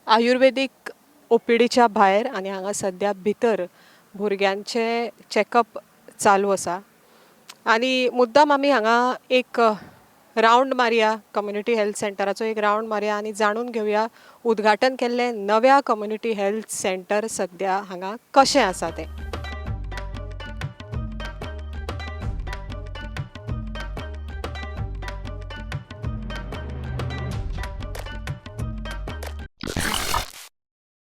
आयुर्वेदीक ओपीडीच्या भायर आनी हांगा सद्या भितर भुरग्यांचें चॅकअप चालू आसा. आनी मुद्दाम आमी हांगा एक रावंड मारया, कम्युनिटी हेल्थ सेंटराचो एक रावंड मारया आनी जाणून घेवया उद्घाटन केल्लें नव्या कम्युनिटी हेल्थ सेंटर सद्या हांगा कशें आसा तें.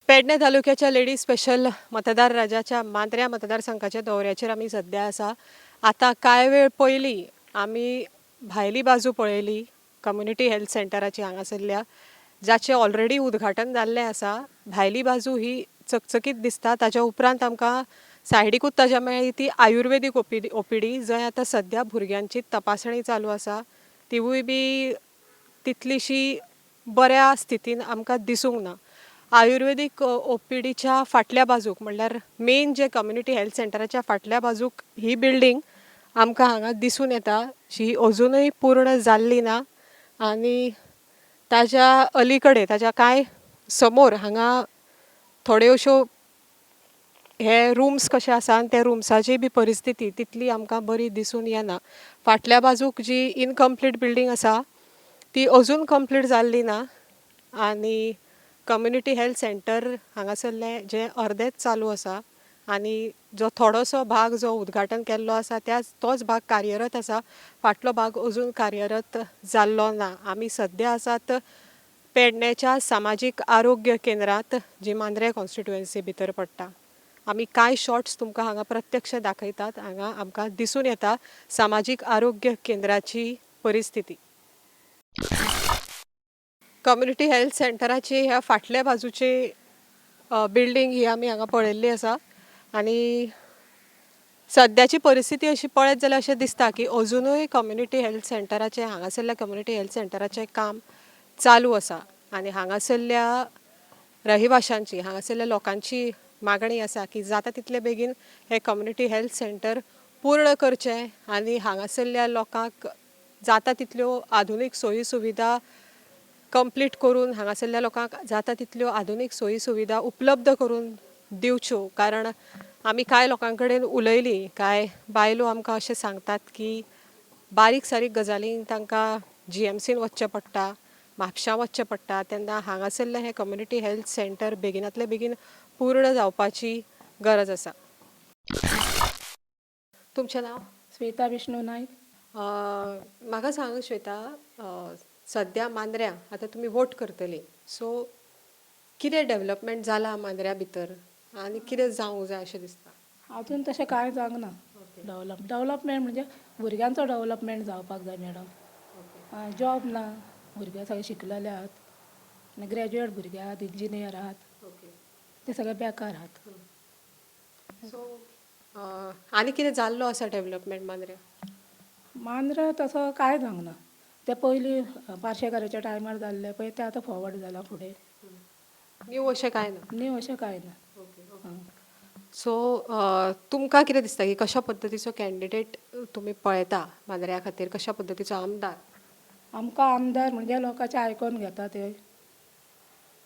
पेडणे तालुक्याच्या लेडीज स्पेशल मतदार राजाच्या मांद्र्या मतदारसंघाच्या दौऱ्याचेर आमी सद्या आसा. आतां कांय वेळ पयलीं आमी भायली बाजू पळयली कम्युनिटी हेल्थ सेंटराची हांगासरल्या, जाचें ऑलरेडी उद्घाटन जाल्लें आसा. भायली बाजू ही चकचकीत दिसता. ताच्या उपरांत आमकां सायडीकूच ताज्या मेळ्ळी ती आयुर्वेदीक ओपीडी जंय आतां सद्या भुरग्यांची तपासणी चालू आसा, तिवूय बी तितलीशी बऱ्या स्थितीन आमकां दिसूंक ना. आयुर्वेदीक ओपीडीच्या फाटल्या बाजूक म्हणल्यार मेन जे कम्युनिटी हेल्थ सेंटराच्या फाटल्या बाजूक ही बिल्डींग आमकां हांगा दिसून येता, जी अजुनूय पूर्ण जाल्ली ना. आनी ताज्या अलीकडे ताज्या कांय समोर हांगा थोड्यो अश्यो हे रुम्स कशे आसा आनी त्या रुम्साची बी परिस्थिती तितली आमकां बरी दिसून येना. फाटल्या बाजूक जी इनकम्प्लीट बिल्डींग आसा ती अजून कंप्लीट जाल्ली ना. आनी कम्युनिटी हेल्थ सेंटर हांगासरलें जें अर्देंच चालू आसा आनी जो थोडोसो भाग जो उद्घाटन केल्लो आसा तोच भाग कार्यरत आसा, फाटलो भाग अजून कार्यरत जाल्लो ना. आमी सद्या आसात पेडण्याच्या सामाजीक आरोग्य केंद्रांत, जी मांद्रें कॉन्स्टिट्युएन्सी भितर पडटा. आमी कांय शॉट्स तुमकां हांगा प्रत्यक्ष दाखयतात. हांगा आमकां दिसून येता सामाजीक आरोग्य केंद्राची परिस्थिती. कम्युनिटी हेल्थ सेंटराची ह्या फाटल्या बाजूची बिल्डींग ही आमी हांगा पळयल्ली आसा. आनी सद्याची परिस्थिती अशी पळयत जाल्यार अशें दिसता की अजुनूय कम्युनिटी हेल्थ सेंटराचें हांगासरल्या कम्युनिटी हेल्थ सेंटराचें काम चालू आसा. आनी हांगासरल्या रहिवाशांची, हांगासरल्या लोकांची मागणी आसा की जाता तितले बेगीन हें कम्युनिटी हेल्थ सेंटर पूर्ण करचें आनी हांगासरल्या लोकांक जाता तितल्यो आधुनीक सोयी सुविधा कंप्लीट करून हांगासरल्या लोकांक जाता तितल्यो आधुनीक सोयी सुविधा उपलब्ध करून दिवच्यो. कारण आमी कांय लोकां कडेन उलयलीं, कांय बायलो आमकां अशें सांगतात की बारीक सारीक गजालींक तांकां जीएमसीन वचचें पडटा, म्हापशां वचचें पडटा, तेन्ना हांगासरलें हें कम्युनिटी हेल्थ सेंटर बेगिनांतले बेगीन पूर्ण जावपाची गरज आसा. तुमचें नांव? श्वेता विष्णू नायक. म्हाका सांग श्वेता, सद्या मांद्र्यां आतां तुमी वोट करतली, सो कितें डेवलपमेंट जालां मांद्र्या भितर आनी कितें जावंक जाय अशें दिसता? अजून तशें कांय जावंक ना. डेवलपमेंट म्हणजे भुरग्यांचो डेवलपमेंट जावपाक जाय मॅडम. जॉब ना, भुरगे सगळे शिकलेले आहात आनी ग्रॅज्युएट भुरगे आहात, इंजिनियर आहात, ते सगळे बेकार आहात. सो आनी कितें जाल्लो आसा डेवलपमेंट मांद्र्यां? मांद्रा तसो कांय जावंक ना. ते पयलीं पार्शेकाराच्या टायमार जाल्ले पळय ते आतां फॉवर्ड जाला फुडें. न्यू अशें कांय ना? न्यू अशें कांय ना. सो तुमकां कितें दिसता की कशा पद्दतीचो कॅन्डिडेट तुमी पळयता मांद्र्या खातीर, कशा पद्दतीचो आमदार? आमकां आमदार म्हणजे लोकांचें आयकोन घेता ते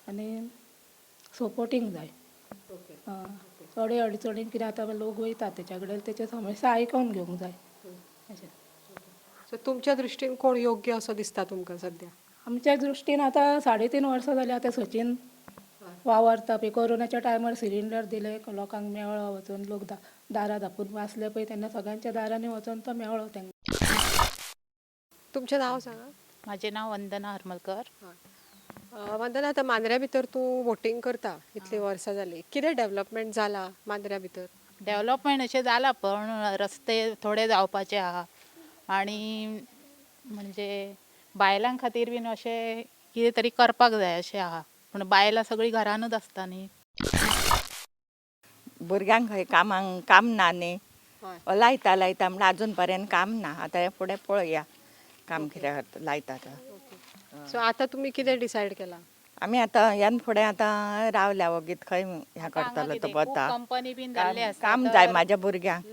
आनी सपोर्टींग जाय. थोडे अडचणीन कितें आतां लोक वयता तेच्या कडेन, तेचे समस्या आयकोन घेवंक जाय अशें. सो तुमच्या दृश्टीन कोण योग्य असो दिसता तुमकां सद्या? आमच्या दृश्टीन आतां 3.5 वर्सां जालीं आतां सचीन वावरता पळय. कोरोनाच्या टायमार सिलिंडर दिले लोकांक, मेळ्ळो वचून, लोक दारां धापून बसले पळय तेन्ना सगळ्यांच्या दारांनी वचून तो मेळ्ळो तांकां. तुमचें नांव सांगा? म्हाजें नांव वंदना हरमलकर. वंदना, आतां मांद्र्या भितर तूं वोटींग करता इतलीं वर्सां जालीं, कितें डेवलपमेंट जाला मांद्र्या भितर? डेवलपमेंट अशें जालां पण रस्ते थोडे जावपाचे आहा आनी म्हणजे बायलां खातीर बीन अशें कितें तरी करपाक जाय अशें आहा, पूण बायलां सगळीं घरानूच आसता न्ही. भुरग्यांक खंय कामांक काम ना न्ही, लायता लायता म्हणल्यार अजून पर्यंत काम ना. आतां हे फुडें पळोवया काम कितें लायता तो. सो आतां तुमी कितें डिसायड केलां? आमी आतां ह्यान फुडें आतां रावल्या वगीत खंय हें करतलो तो वता. कंपनी बीन जाल्ले आसता काम जाय म्हाज्या भुरग्यांक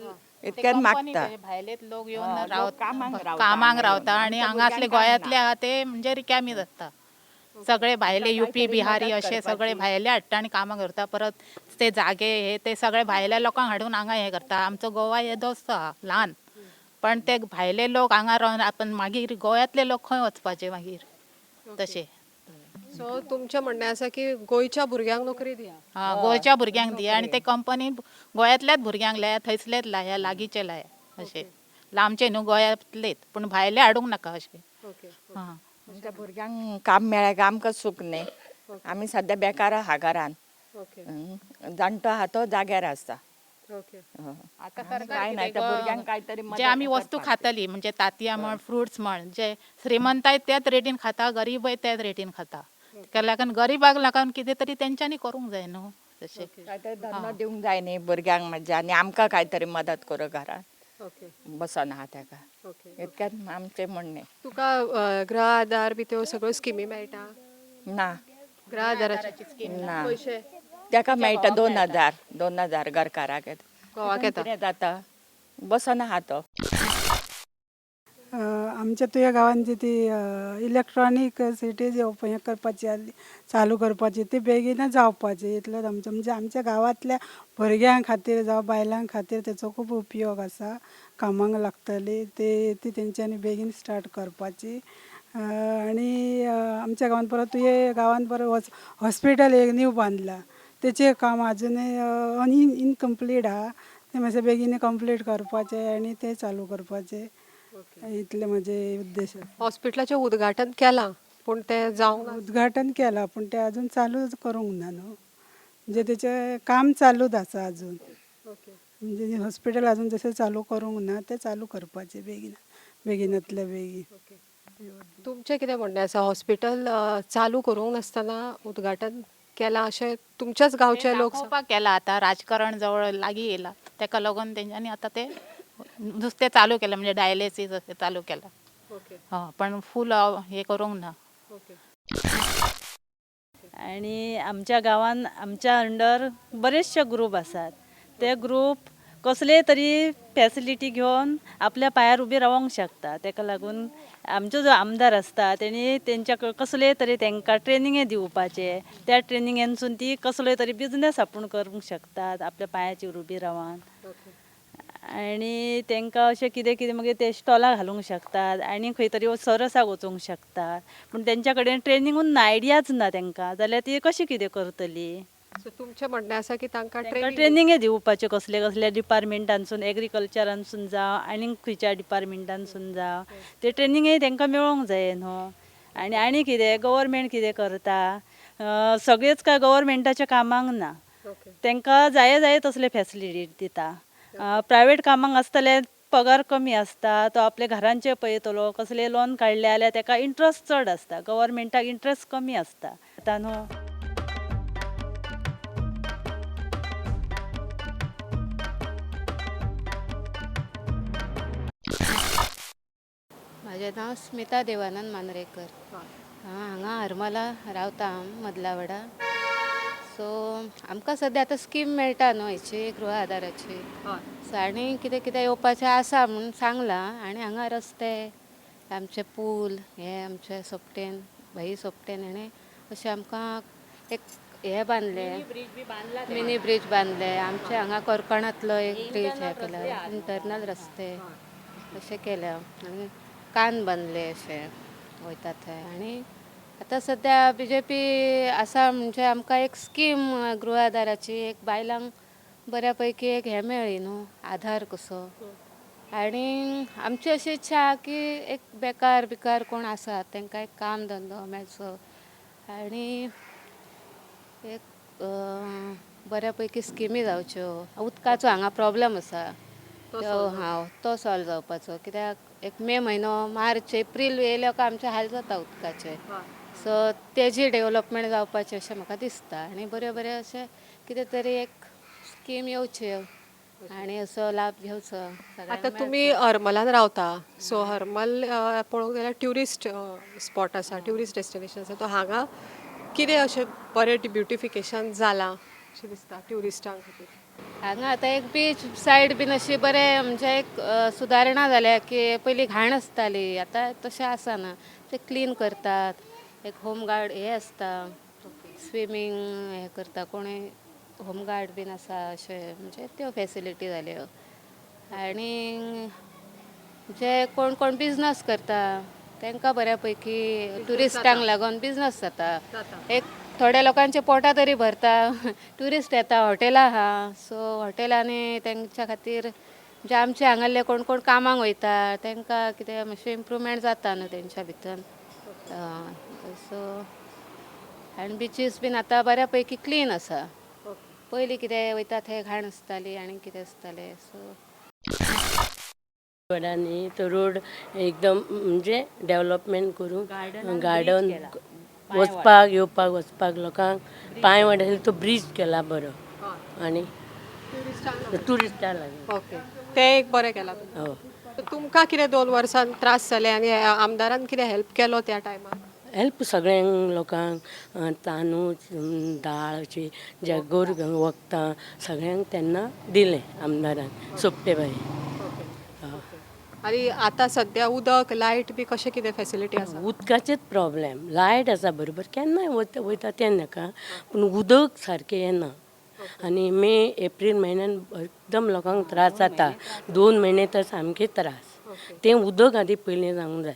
इतकेंच मागता. भायलेच लोक येवन कामांक रावता आनी हांगासले गोंयांतले आहा ते म्हणजे रिकामी जाता सगळे भायले, युपी बिहारी अशे सगळे भायले हाडटा आनी कामां करता. परत ते जागे हे ते सगळे भायल्या लोकांक हाडून हांगा हे करता. आमचो गोवा येदोसो आहा ल्हान, पण ते भायले लोक हांगा रावन आपण मागीर गोंयांतले लोक खंय वचपाचे मागीर तशे. सो तुमचें म्हणणें आसा की गोंयच्या भुरग्यांक नोकरी दिया? हा, गोंयच्या भुरग्यांक दिया आनी ते कंपनी गोंयांतल्याच भुरग्यांक लाया, थंयसलेच लाया, लागींचे लाया, अशें लांबचे न्हू गोंयांतलेच, पूण भायले हाडूंक नाका अशें. हां, आमच्या भुरग्यांक काम मेळ्ळें काय आमकां सूख न्ही. आमी सद्या बेकार आहा घरान, जाणटो आहा तो जाग्यार आसता. आतां सरकार काय नाही, त्या भुरग्यांक कांयतरी जे आमी वस्तू खातली म्हणजे तातयां म्हण, फ्रुट्स म्हण, जे श्रीमंताय त्याच रेटीन खाता, गरीबय त्याच रेटीन खाता, ताका लागून गरीबाक लागून कितें तरी तेंच्यांनी करूंक जाय न्हू. तशें. काय तरी धंदो दिवंक जाय न्ही भुरग्यांक म्हज्या आनी आमकां काय तरी मदत करूं घरान ओके. बसना आहा तेका. ओके. इतकेंच आमचें म्हणणें. तुका गृह आधार बी त्यो सगळ्यो स्किमी मेळटा? ना. गृह आधाराची ना. पयशे तेका मेळटा 2000, 2000 घरकाराक येता. घोवाक येता. कितें जाता, बसना आहा तो. आमच्या तुया गांवांत जी ती इलेक्ट्रॉनीक सिटीज येवपा हें करपाची आहली, चालू करपाची, ती बेगीनच जावपाची इतलोच आमचो, म्हणजे आमच्या गांवांतल्या भुरग्यां खातीर जावं बायलां खातीर तेचो खूब उपयोग आसा, कामांक लागतली ती, ती तेंच्यांनी बेगीन स्टार्ट करपाची. आनी आमच्या गांवांत परत तुये गांवांत परत हॉस्पिटल एक नीव बांदलां, तेचें काम आजुनूय इनकम्प्लीट आहा, तें मातशें बेगीन कंप्लीट करपाचें आनी तें चालू करपाचें, इतले म्हजे उद्देश आसा. हॉस्पिटलाचें उद्घाटन केलां पूण तें जावंक ना. उद्घाटन केलां पूण तें अजून चालूच करूंक ना न्हू, म्हणजे तेचें काम चालूच आसा अजून. म्हणजे हॉस्पिटल अजून तशें चालू करूंक ना, तें चालू करपाचें बेगीन बेगिनातल्या बेगीन. तुमचें कितें म्हणणें आसा, हॉस्पिटल चालू करूंक नासतना उद्घाटन केलां अशें तुमच्याच गांवचे लोक दाखोवपाक केलां, आतां राजकारण जवळ लागीं येयलां तेका लागून तेंच्यांनी आतां तें नुस्तें चालू केलें, म्हणजे डायलिसीस अशें चालू केलां. हय, पण फूल हें करूंक ना. आणि आमच्या गांवान आमच्या अंडर बरेचशे ग्रूप आसात, ते ग्रूप कसले तरी फॅसिलिटी घेवन आपल्या पांयार उबी रावंक शकता. तेका लागून आमचो जो आमदार आसता तेणी तेंच्या कसले तरी तेंकां ट्रेनिंगे दिवपाचें, त्या ट्रेनिंगेनसून ती कसलोय तरी बिजनेस आपूण करूंक शकतात आपल्या पांयाचेर उबी रावन. आनी तेंकां अशें कितें कितें मागीर ते स्टॉलां घालूंक शकतात आनी खंय तरी सरसाक वचूंक शकतात, पूण तेंच्या कडेन ट्रेनिंगूच ना, आयडियाच ना तेंकां, जाल्यार ती कशी कितें करतली. सो तुमचें म्हणणें आसा की तांकां ट्रेनिंगय दिवपाचें कसले कसले डिपार्टमेंटानसून, एग्रीकल्चरानसून जावं आनी खंयच्या डिपार्टमेंटानसून जावं, ते ट्रेनिंगय तेंकां मेळोंक जाय न्हू. आनी आनी कितें गव्हर्मेंट कितें करता, सगळेच काय गव्हर्मेंटाच्या कामांक ना, तेंकां जाये जाये तसले फॅसिलिटी दिता. प्रायवेट कामांक आसतले पगार कमी आसता, तो आपल्या घरांचे पळयतलो, कसले लोन काडले जाल्यार तेका इंट्रस्ट चड आसता, गव्हर्मेंटाक इंट्रस्ट कमी आसता आतां न्हू. म्हाजें नांव स्मिता देवानंद मांद्रेकर. हांगा हरमला रावता हांव, मदलावाडा. सो आमकां सद्या आतां स्कीम मेळटा न्हू हेची, गृह आधाराची. सो आनी कितें कितें येवपाचें आसा म्हूण सांगलां. आनी हांगा रस्ते, आमचे पूल, हे आमचे सोपटेन, भाई सोपटेन हेणें अशें आमकां एक हें बांदलें, मिनी ब्रीज बांदले. आमचे हांगा कोरकणांतलो एक ब्रीज हें केला, इंटरनल रस्ते अशें केल्या, आनी कान बांदले अशें वयता थंय. आनी आतां सद्या बी जे पी आसा म्हणजे आमकां एक स्कीम गृह आधाराची एक बायलांक बऱ्या पैकी एक हें मेळ्ळी न्हू, आधार कसो. आनी आमची अशी इच्छा आहा की एक बेकार बिकार कोण आसा तांकां एक काम धंदो मेळचो आनी एक बऱ्या पैकी स्किमी जावच्यो. उदकाचो हांगा प्रोब्लम आसा, तो हांव तो सॉल्व जावपाचो, कित्याक एक मे म्हयनो, मार्च एप्रील येयलो काय आमचे हाल जाता उदकाचे. सो तेजी डेवलपमेंट जावपाची अशें म्हाका दिसता. आनी बऱ्यो बऱ्यो अशें कितें तरी एक स्कीम येवच्यो आनी असो लाभ घेवचो. आतां तुमी हरमलान रावता, सो हरमल पळोवंक गेल्यार ट्युरिस्ट स्पॉट आसा, ट्युरिस्ट डेस्टिनेशन आसा, तो हांगा कितें अशें बरें ब्युटिफिकेशन जालां अशें दिसता ट्युरिस्टां खातीर? हांगा आतां एक बीच सायड बीन अशी बरें म्हणजे एक सुदारणा जाल्या की पयलीं घाण आसताली, आतां तशें आसना, ते क्लीन करतात. एक होमगार्ड हे आसता, स्विमींग हें करता कोणूय, होमगार्ड बीन आसा, अशें म्हणजे त्यो फॅसिलिटी जाल्यो. आनी जे कोण कोण बिजनस करता तांकां बऱ्या पैकी ट्युरिस्टांक लागून बिजनस जाता, एक थोड्या लोकांचे पोटां तरी भरता. ट्युरिस्ट येता, हॉटेलां आहा, सो हॉटेलांनी तेंच्या खातीर म्हणजे आमचे हांगासरले कोण कोण कामाक वयता तांकां कितें मातशें इम्प्रूवमेंट जाता न्हू तेंच्या भितर. सो आनी बिचीस बीन आतां बऱ्या पैकी क्लीन आसा, पयलीं कितें वयता थंय घाण आसताली आनी कितें आसतालें. सो वडांनी तो रोड एकदम म्हणजे डेवलपमेंट करूंक, गार्डन वचपाक येवपाक वचपाक लोकांक पांय वाट आसली तो ब्रीज केला बरो आनी ट्युरिस्टां लागून. ओके, तें एक बरें केलां. हो. तुमकां कितें 2 वर्सां त्रास जाले आनी आमदारान कितें हेल्प केलो त्या टायमार? हेल्प सगळ्यांक लोकांक, तांदूळ दाळ अशी जे गोर वखदां सगळ्यांक तेन्ना दिलें आमदारान सोपटे बाई. आनी आतां सद्या उदक लायट बी कशें कितें फेसिलिटी आसा? उदकाचेच प्रॉब्लेम, लायट आसा बरोबर केन्नाय वयता वयता तें नाका, पूण उदक सारकें येना आनी मे एप्रील म्हयन्यान एकदम लोकांक त्रास जाता. 2 म्हयने तर सामके त्रास. तें उदक आदी पयलीं जावंक जाय,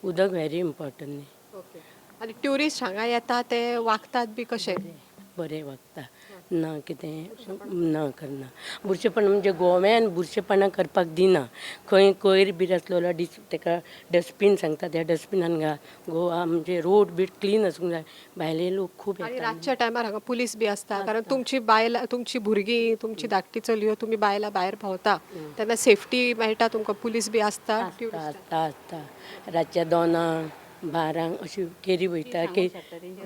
उदक व्हेरी इम्पॉर्टंट न्ही. आनी ट्युरिस्ट हांगा येता ते वागतात बी कशें? बरें वागता ना कितें ना करना. बुरशेपणां म्हणजे गोव्यान बुरशेपणां करपाक दिना. खंय कोयर बीर आसलो जाल्यार तेका डस्टबीन सांगता, त्या डस्टबिनान घाल. गोवा म्हणजे रोड बीड क्लीन आसूंक जाय. भायले लोक खूब आनी येता. रातच्या टायमार हांगा पुलीस बी आसता, कारण तुमची बायलां, तुमची भुरगीं, तुमची धाकटी चलयो, तुमी बायलां भायर भोंवता तेन्ना सेफ्टी मेळटा तुमकां? पुलीस बी आसता? आसता आसता. रातच्या 2 12 अशी केरी वयता.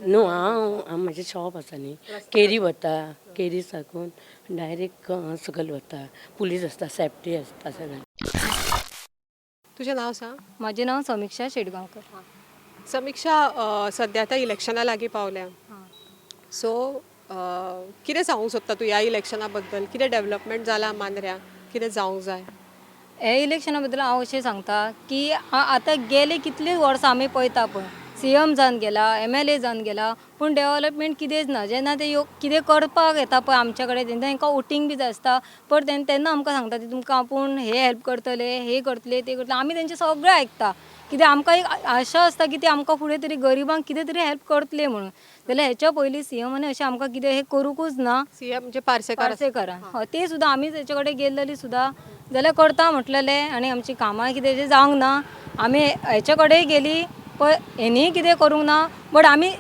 न्हू हांव म्हजें शॉप आसा न्ही, केरी वता, केरी साकून डायरेक्ट सकयल वता. पुलीस आसता, सेफ्टी आसता सगळें. तुजें नांव सांग. म्हजें नांव समिक्षा शेटगांवकर. समिक्षा, सद्या आतां इलेक्शनां लागीं पावल्या, सो कितें सांगूंक सोदता तूं ह्या इलेक्शना बद्दल? कितें डेवलपमेंट जालां मांद्र्यां, कितें जावंक जाय? हे इलेक्शना बद्दल हांव अशें सांगता की आतां गेले कितलीं वर्सां आमी पळयता पळय, सीएम जावन गेला, MLA जावन गेला, पूण डेवलपमेंट कितेंच ना. जेन्ना ते कितें करपाक येता पळय आमच्या कडेन, तेन्ना तांकां वोटींग बी जाय आसता, पण तेन्ना आमकां सांगता की तुमकां आपूण हे हेल्प करतले, हे करतले, ते करतले. आमी तेंचें सगळें आयकता, कित्याक आमकां एक आशा आसता की ते आमकां फुडें तरी गरिबांक कितें तरी हेल्प करतले म्हणून. जाल्यार हेच्या पयलीं सीएमान अशें आमकां कितें हें करूंकूच ना. सीएम म्हणजे पार्सेकार. पार्सेकारान हय, ते सुद्दां आमी तेचे कडेन गेल्लेली सुद्दां जाल्यार करता म्हटलेलें आनी आमची कामां कितें जें जावंक ना. आमी हेचे कडेन गेली पळय, हेणीय कितें करूंक ना, बट आमी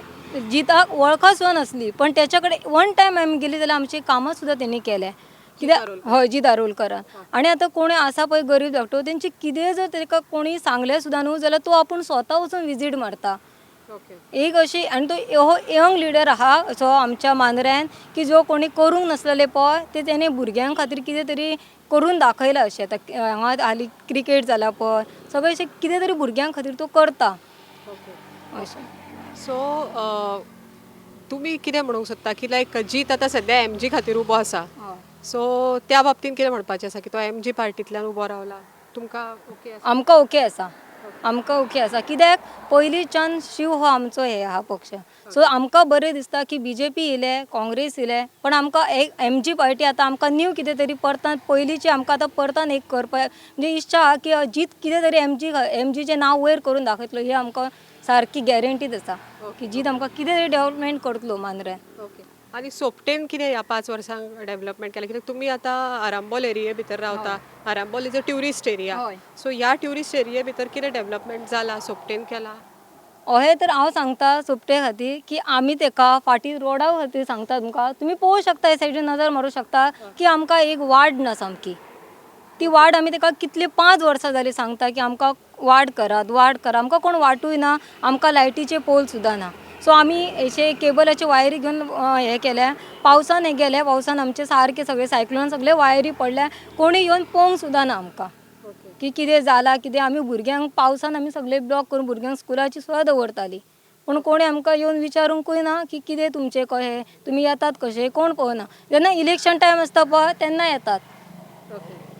जिताक वळखा सुद्दां नासली, पण तेच्या कडेन वन टायम आमी गेली जाल्यार आमची कामां सुद्दां तेणी केल्या. कित्याक हय, जी दारोलकरान. आनी आतां कोणूय आसा पळय गरीब धाकटो, तेंचे कितेंय जर ताका कोणूय सांगलें सुद्दां न्हू जाल्यार तो आपूण स्वता वचून विजीट मारता. एक अशी, आनी तो हो यंग लिडर आहा असो आमच्या मांद्र्यान की जो कोणी करूंक नासलेले पळय ते तेणे भुरग्यां खातीर कितें तरी करून दाखयलां. अशें आतां हांगा हालीं क्रिकेट जाला पळय, सगळें अशें कितें तरी भुरग्यां खातीर तो करता अशें. सो तुमी कितें म्हणूंक सोदता की लायक जीत आतां सद्या MG खातीर उबो आसा, सो त्या बाबतीन कितें म्हणपाचें आसा की तो MG पार्टींतल्यान उबो रावला, तुमकां ओके आसा? आमकां ओके आसा, आमकां ओके आसा, कित्याक पयलींच्यान शिव हो आमचो हे आहा पक्ष. सो आमकां बरें दिसता की BJP येयले, काँग्रेस येयले, पण आमकां एक MG party आतां आमकां न्यू कितें तरी परतान पयलींची आमकां आतां परतान एक करपाक म्हणजे इच्छा आहा की जीत कितें तरी MGचें नांव वयर करून दाखयतलो, ही आमकां सारकी गॅरंटीच आसा की जीत आमकां कितें तरी डेवलपमेंट करतलो मांद्र्यान. ओके, आनी सोपटेन कितें ह्या 5 वर्सांक डेवलपमेंट केलें? कित्याक तुमी आतां आरांबोल एरिये भितर रावता, Arambol is a tourist area, so ह्या ट्युरिस्ट एरिये भितर कितें डेवलपमेंट जाला सोपटेन केला? अहें तर हांव सांगता सोपटे खातीर की आमी तेका फाटीं रोडा खातीर सांगता तुमकां, तुमी पळोवंक शकता, हे सायडीन नजर मारूंक शकता की आमकां एक वार्ड ना सामकी. ती वार्ड आमी तेका कितली 5 वर्सां जालीं सांगता की आमकां वार्ड करात, वार्ड करात, आमकां कोण वाटूय ना, आमकां लायटीचे पोल सुद्दां ना. सो आमी अशे केबलाचे वायरी घेवन हें केल्या, पावसान हें गेले, पावसान आमचे सारके सगळे सायक्लोन सगळे वायरी पडल्या, कोणी येवन पळोवंक सुद्दां ना आमकां की कितें जालां कितें. आमी भुरग्यांक पावसान आमी सगळे ब्लॉक करून भुरग्यांक स्कुलाची सुद्दां दवरतालीं, पूण कोणी आमकां येवन विचारूंकूय ना की कितें तुमचें कशें, तुमी येतात कशें, कोण पळोवना. जेन्ना इलेक्शन टायम आसता पळय तेन्ना येतात.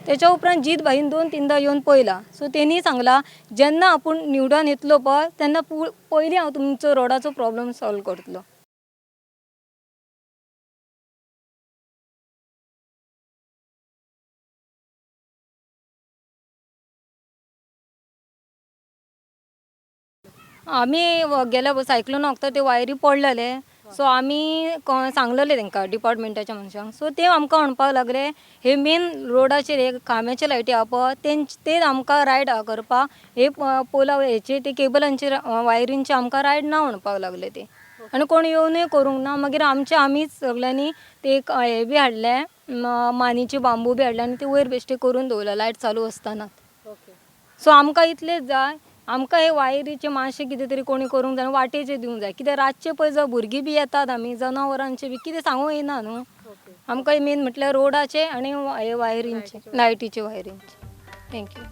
तेच्या उपरांत जीत भाईन 2-3 येवन पळयलां, सो तेणी सांगलां जेन्ना आपूण निवडून येतलो पळय तेन्ना पयलीं हांव तुमचो रोडाचो प्रॉब्लम सॉल्व करतलो. आमी गेल्या सायक्लोन वखदार ते वायरी पडलेले, सो आमी सांगलेले तांकां डिपार्टमेंटाच्या मनशांक, सो ते आमकां म्हणपाक लागले हे मेन रोडाचेर हे खांब्याचे लायटी आहा पळय ते आमकां रायड आहा करपाक, हे पोला हेचे ते केबलांचेर वायरींचे आमकां रायड ना म्हणपाक लागले ते, आनी कोण येवनूय करूंक ना. मागीर आमचे आमीच सगल्यांनी ते एक हे बी हाडले, मानीचे बांबू बी हाडले आनी ते वयर बेश्टे करून दवरले लायट चालू आसतना. सो आमकां इतलेंच जाय आमकां हे वायरीचे मातशें कितें तरी कोणी करूंक जाय आनी वाटेचे दिवंक जाय. कित्याक रातचे पळय जावं भुरगीं बी येतात, आमी जनावरांचे बी कितें सांगूंक येना न्हू. आमकां मेन म्हटल्यार रोडाचे आनी हे वायरींचे, लायटीचे वायरींचे. Thank you.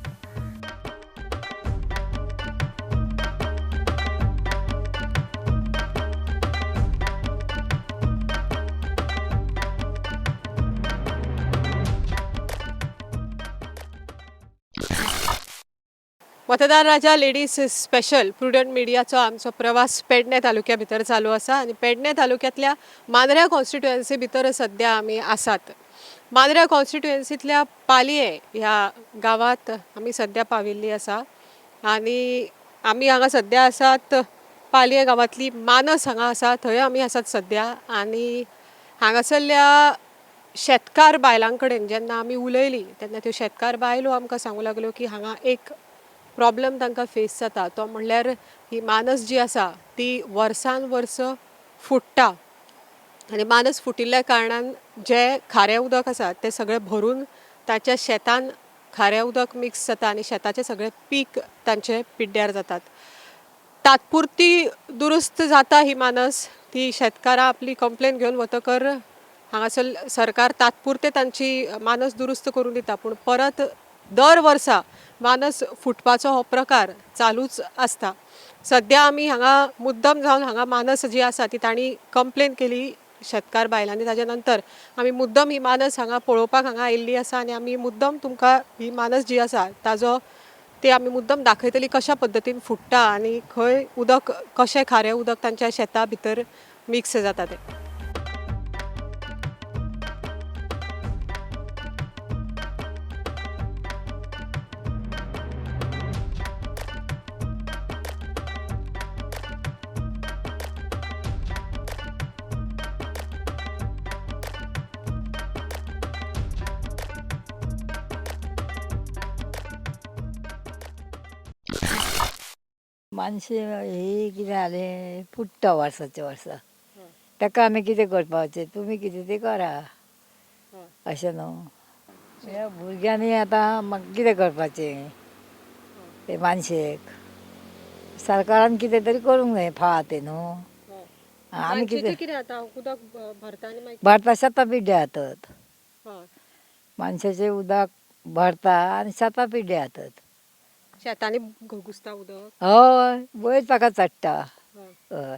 मतदार राजा लेडीज स्पेशल प्रुडंट मिडियाचो आमचो प्रवास पेडणे तालुक्या भितर चालू आसा आनी पेडणे तालुक्यांतल्या मांद्र्या कॉन्स्टिट्युएन्सी भितर सद्या आमी आसात. मांद्र्या कॉन्स्टिट्युएन्सींतल्या पालये ह्या गांवांत आमी सद्या पाविल्ली आसा आनी आमी हांगा सद्या आसात पालये गांवांतली मानस हांगा आसा थंय आमी आसात सद्या. आनी हांगासरल्या शेतकार बायलां कडेन जेन्ना आमी उलयलीं तेन्ना त्यो शेतकार बायलो आमकां सांगूं लागल्यो की हांगा एक प्रॉब्लम तांकां फेस जाता, तो म्हणल्यार ही मानस जी आसा ती वर्सान वर्स फुट्टा आनी मानस फुटिल्ल्या कारणान जे खारें उदक आसा तें सगळें भरून ताच्या शेतान खारें उदक मिक्स जाता आनी शेताचें सगळें पीक तांचे पिड्ड्यार जातात. तात्पुरती दुरुस्त जाता ही मानस, ती शेतकारां आपली कंप्लेन घेवन वतकर हांगासर सरकार तात्पुरते तांची मानस दुरुस्त करून दिता, पूण परत दर वर्सा मानस फुटपाचो हो प्रकार चालूच आसता. सद्या आमी हांगा मुद्दम जावन हांगा मानस जी आसा ती तांणी कंप्लेन केली शेतकार बायलांनी, ताच्या नंतर आमी मुद्दम ही मानस हांगा पळोवपाक हांगा आयिल्ली आसा आनी आमी मुद्दम तुमकां ही मानस जी आसा ताजो ते आमी मुद्दम दाखयतली कशा पद्दतीन फुट्टा आनी खंय उदक कशें खारें उदक तांच्या शेता भितर मिक्स जाता तें. मानशे ही कितें जालें फुट्टा वर्साच्या वर्सा, ताका आमी कितें करपाचें, तुमी कितें तें करा अशें न्हू. भुरग्यांनी आतां म्हाका कितें करपाचें ते मानशेक सरकारान कितें तरी करूंक जाय फाव तें न्हू. आमी कितें भरता शेतां पिड्ड्यार जातात, मानशेचें उदक भरता आनी शेतां पिड्ड्यार जातात, शेतांनी घुसता उदक. हय वयर ताका चडटा, हय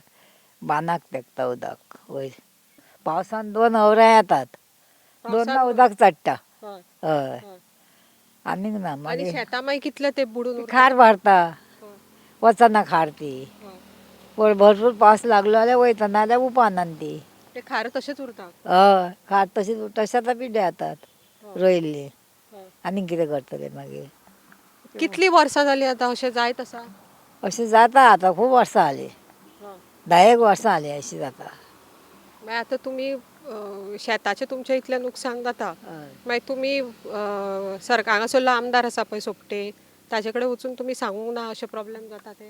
बांदाक तेंकता उदक वयर. पावसान 2 वरां येतात, 2 उदक चडटा. हय आनीक ना. मागीर शेतां मागीर कितले ते बुडून खार भरता, वचना खार ती, भरपूर पावस लागलो जाल्यार वयता, नाजाल्यार उपाना ती. ते खार तशेंच उरता. हय खार तशेंच उरता, शेतां पिड्ड्यार जातात रोयिल्लीं. आनीक कितें करतले मागीर. कितली वर्सां जाली आतां अशें जायत आसा? अशें जाता आतां खूब वर्सां जालीं, 10 वर्सां जालीं अशें जाता. मागीर आतां तुमी शेताचें तुमचें इतलें नुकसान जाता, मागीर तुमी सरकार हांगासरलो आमदार आसा पळय सोपटे, ताजे कडेन वचून तुमी सांगूंक ना अशें प्रॉब्लेम जाता ते?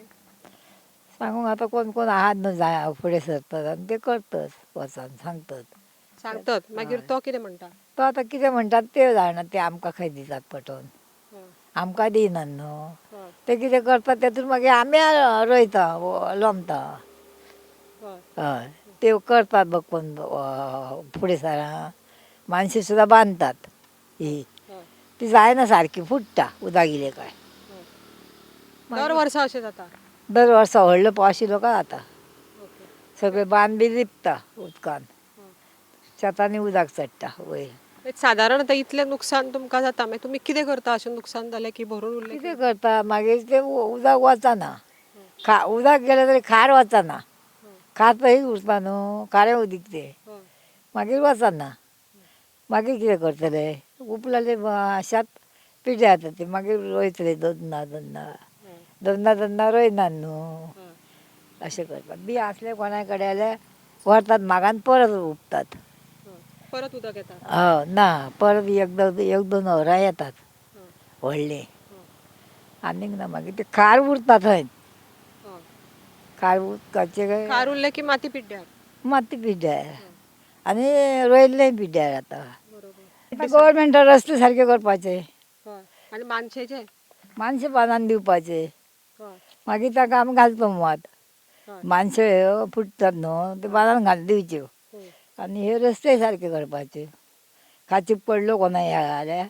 सांगूंक आतां कोण कोण आहात न्हू जाय फुडें सरतात आनी ते करतात, वचोन सांगतात सांगतात. मागीर तो कितें म्हणटा? तो आतां कितें म्हणटात ते जाणा, ते आमकां खंय दितात पटोवन, आमकां दिनात न्हू. ते कितें करतात तेतून मागीर आमी रोयता लोमता. हय ते करतात बघ कोण फुडें सरां मानशे सुद्दां बांदतात ही, ती जायना सारकी फुट्टा उदक इलें काय. दर वर्सा अशें जाता? दर वर्सा व्हडलो पावस येयलो काय जाता, सगळें बांद बी लिपता उदकान, शेतांनी उदक चडटा वयर. सादारण आतां इतलें नुकसान तुमकां जाता, मागीर तुमी कितें करता अशें नुकसान जालें की भरून उरलें? कितें करता मागीर तें उदक वचना, उदक गेलें तरी खार वचना, खार तशीच उरता न्हू, खारें उदीक तें मागीर वचना. मागीर कितें करतले, उपलेलें शेत पिड्ड्यार जाता तें, मागीर रोयतले दोन दोनदा दोनदा दोनदा रोयनात न्हू अशें करतात. बी आसलें कोणा कडेन जाल्यार व्हरतात मागान परत उपतात, परत उदक येता. हय ना परत एक दोन वरां येतात व्हडलीं, आनीक ना. मागीर ते खार उरता थंय, खार उदकाचें खार उरलें की माती पिड्ड्यार, माती पिड्ड्यार आनी रोयल्लें पिड्ड्यार जाता. गव्हर्मेंटान रस्ते सारके करपाचे आनी मानशेचे मानशे बांदान दिवपाचे. मागीर ताका आमी घालता मत. मानश्यो ह्यो फुटतात न्हू ते बांदान घालून दिवच्यो आनी हे रस्ते सारके करपाचे. काची पडलो कोणा ह्या जाल्यार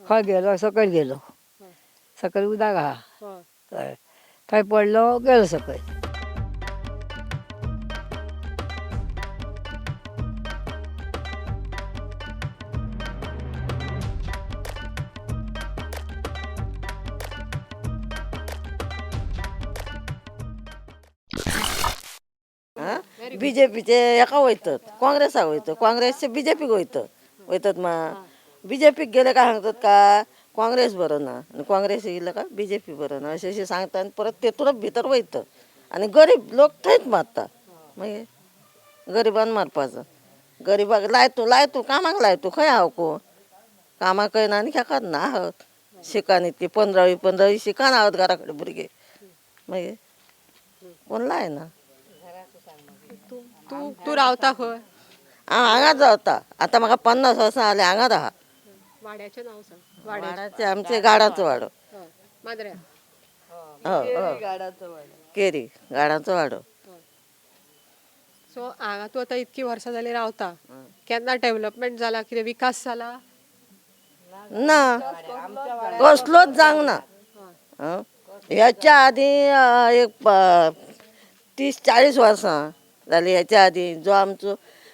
खंय गेलो सकयल गेलो, सकयल उदक आहा, हय थंय पडलो गेलो सकयल. बीजेपीचे हेका वयतात, काँग्रेसाक वयतात, काँग्रेसचे बीजेपीक वयतात वयतात मा बीजेपीक गेले काय सांगतात का काँग्रेस बरो ना आनी काँग्रेस येयले काय बीजेपी बरो ना अशें अशें सांगता आनी परत तेतूनच भितर वयतात आनी गरीब लोक थंयच मारता. मागीर गरिबान मारपाचो, गरिबाक लायतू लायतू कामाक लायतू, खंय हांव कोण कामाकय ना आनी खेकात ना आहात शिकान इतकी 15वी 15वी शिकान आहात घरा कडेन भुरगे, मागीर कोण लायना. तूं तूं रावता खंय? हांव हांगाच रावता आतां, म्हाका 50 वर्सां जालीं हांगाच आहा. वाड्याचें नांव सांग. वाड्याचें आमचें गाडाचो वाडो, मांद्र्या. हय केरी गाडाचो वाडो. सो हांगा तूं आतां इतकी वर्सां जालीं रावता, केन्ना डेवलपमेंट जाला, कितें विकास जाला? ना, कसलोच जावंक ना. ह्याच्या आदीं एक 30-40 वर्सां जालीं ह्याच्या आदीं जो आमचो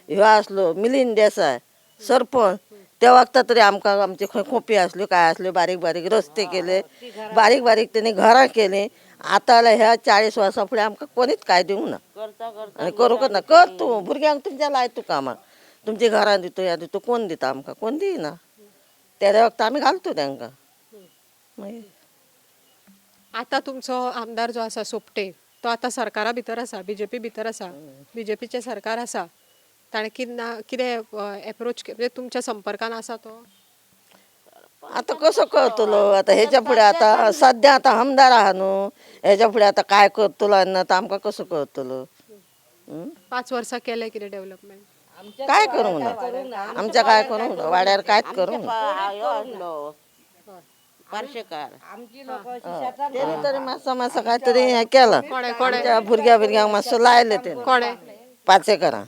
ह्यो आसलो मिलिंद देसाय सरपंच, त्या वखता तरी आमकां आमचे खंय खोंपी आसल्यो काय आसल्यो, बारीक बारीक रस्ते केले, बारीक बारीक तेणी घरां केलीं. आतां जाल्यार ह्या 40 वर्सां फुडें आमकां कोणीच कांय दिवंक ना आनी करूंकच ना. कर तूं भुरग्यांक तुमच्या लाय तूं कामाक, तुमच्या घरां दिता ह्या दिता, कोण दिता आमकां? कोण दिना. तेद्या वखता आमी घालता तांकां. मागीर आतां तुमचो आमदार जो आसा सोपटे, तो आतां सरकारा भितर आसा, बीजेपी भितर आसा, बीजेपीचें सरकार आसा, ताणें कितें कितें एप्रोच म्हणजे तुमच्या संपर्कान आसा तो? आतां कसो करतलो आतां हेच्या फुडें? आतां सद्या आतां आमदार आहा न्हू, हेच्या फुडें आतां काय करतलो आनी ना आमकां कसो करतलो? 5 वर्सां केलें कितें डेवलपमेंट? काय करूंक ना आमच्या, काय करूंक ना वाड्यार, कांयच करूंक ना. तेणी तरी मातसो मातसो काय तरी हें केलां, आमच्या भुरग्या भुरग्यांक मातसो लायलें तेणी. पाचेकरां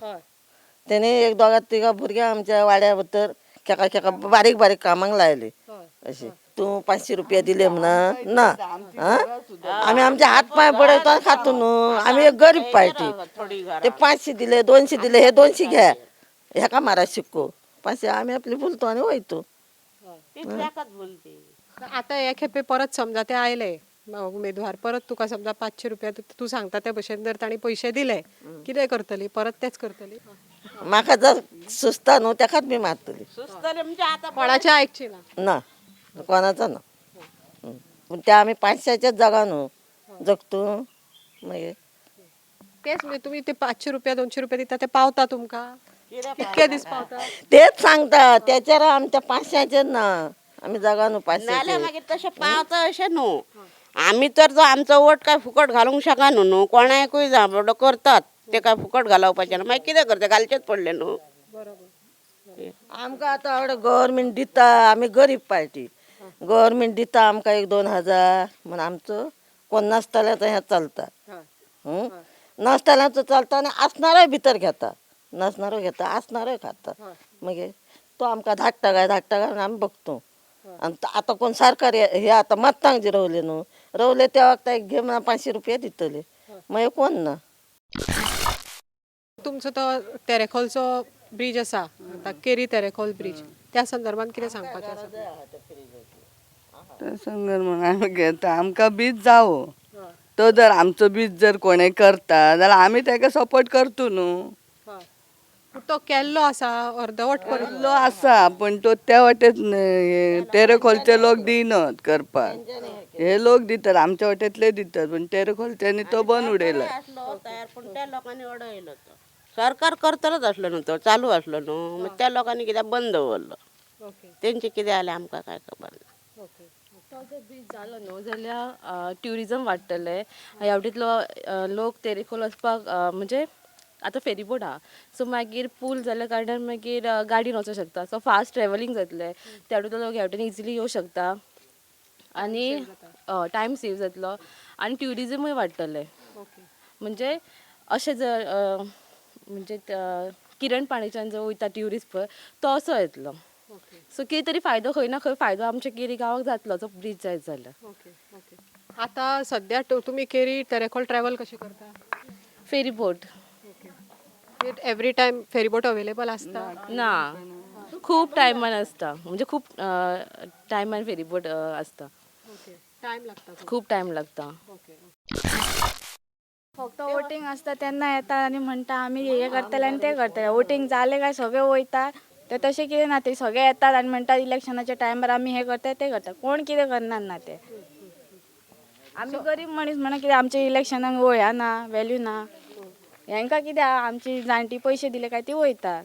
तेणी एक दोगा तिगा भुरग्यां आमच्या वाड्या भितर केका केका बारीक बारीक कामांक लायली. अशी तूं 500 रुपया दिले म्हणा ना, आमी आमचे हात पांय बडयतो खातो न्हू, आमी एक गरीब पार्टी. ते 500 दिले 200 दिले, हे 200 घ्या, हेका मारा शिक्को 500, आमी आपली भुलतो आनी वयतो. आतां हे खेपे परत समजा ते आयले उमेदवार, परत तुका समजा 500 रुपया तूं सांगता ते भशेन जर तांणी पयशे दिले, कितें करतली? परत तेच करतली? म्हाका जर सुचता न्हू तेकाच बी मारतली. कोणाचें आयकची ना? ना, कोणाचो ना. पूण ते आमी 500च्याच जगा न्हू जगतू. मागीर तेच म्हणजे तुमी ते 500 रुपया 200 रुपया दिता ते पावता तुमकां? कितके दीस पावता? तेच सांगता, तेचेर आमच्या 500चेर ना, आमी जगा न्हू नाल्यार 500चेर. मागीर तशें पावता अशें न्हू, आमी तर जो आमचो वोट काय फुकट घालूंक शकना न्हू, कोणाकूय जावं करतात ते काय फुकट घालोवपाचें ना, मागीर कितें करता, घालचेच पडलें न्हू. आमकां आतां एवढें गव्हर्मेंट दिता, आमी गरीब पार्टी, गव्हर्मेंट दिता आमकां 1-2 हजार म्हण आमचो कोण नासतल्याचो हें चलता, नासतल्याचो चलता आनी आसणारोय भितर घेता, नासणारो घेता, आसणारोय खाता. मागीर तो आमकां धाडटा काय धाडटा काय आमी बघतो. आनी आतां कोण सरकार हे आतां मत्तांक जे रोवले न्हू, रोवले त्या वखता एक घे म्हणून 500 रुपया दितले, मागीर कोण ना. तुमचो तो तेरेखोलचो ब्रीज आसा आतां, केरी तेरेखोल ब्रीज, त्या संदर्भात कितें सांगपाचें आसा? त्या संदर्भात आमी घेता, आमकां बीज जावो तो, जर आमचो बीज जर कोणें करता जाल्यार आमी ताका सपोर्ट करता न्हू. पूण तो केल्लो आसा अर्दवट केल्लो आसा, पूण तो त्या वाटेन तेरेखोलचे लोक दिनात करपाक, हे लोक दितात, आमच्या वाटेंतले दितात, पूण तेरेखोलच्यांनी तो बंद उडयला. तयार पूण त्या लोकांनी अडयलो, तो सरकार करतलोच आसलो न्हू, तो चालू आसलो न्हू, मागीर त्या लोकांनी कित्याक बंद दवरलो, तेंचें कितें जालें आमकां कांय खबर ना. तो जर ब्रीज जालो न्हू जाल्यार ट्युरिजम वाडटलें, ह्या वाटेंतलो लोक तेरेखोल वचपाक, म्हणजे आतां फेरीबोट आहा सो मागीर पूल जाल्या कारणान मागीर गाडयेन वचूंक शकता, सो फास्ट ट्रेवलींग जातलें, त्या वाटेंतलो लोक ह्या वाटेन इजिली येवंक शकता आनी टायम सेव जातलो. आनी ट्युरिजमूय वाडटलें. म्हणजे अशें जर म्हणजे किरण पाणीच्यान जो वयता ट्युरिस्ट पळय तो असो येतलो. सो कितें तरी फायदो खंय ना खंय फायदो आमच्या केरी गांवाक जातलो जो ब्रीज जायत जाल्यार. ओके ओके आतां सद्या तुमी केरी तेरेखोल ट्रॅवल कशें करता? Ferry boat. Every time ferryboat available आसता? ना, खूब टायमान आसता, म्हणजे खूब टायमान फेरीबोट आसता. ओके, टायम लागता? खूब टायम लागता. ओके. फक्त वोटींग आसता तेन्ना येता आनी म्हणटा आमी हे करतले आनी ते करतले. वोटींग जालें काय सगळे वयता. ते तशें कितें ना, ते सगळे येतात आनी म्हणटात इलेक्शनाच्या टायमार आमी हें करता तें करता. कोण कितें करनात ना ते. आमी गरीब मनीस म्हणून कितें आमच्या इलेक्शनाक वया ना, वेल्यू ना. हेंकां कितें आहा, आमची जाणटी पयशे दिले काय ती वयता.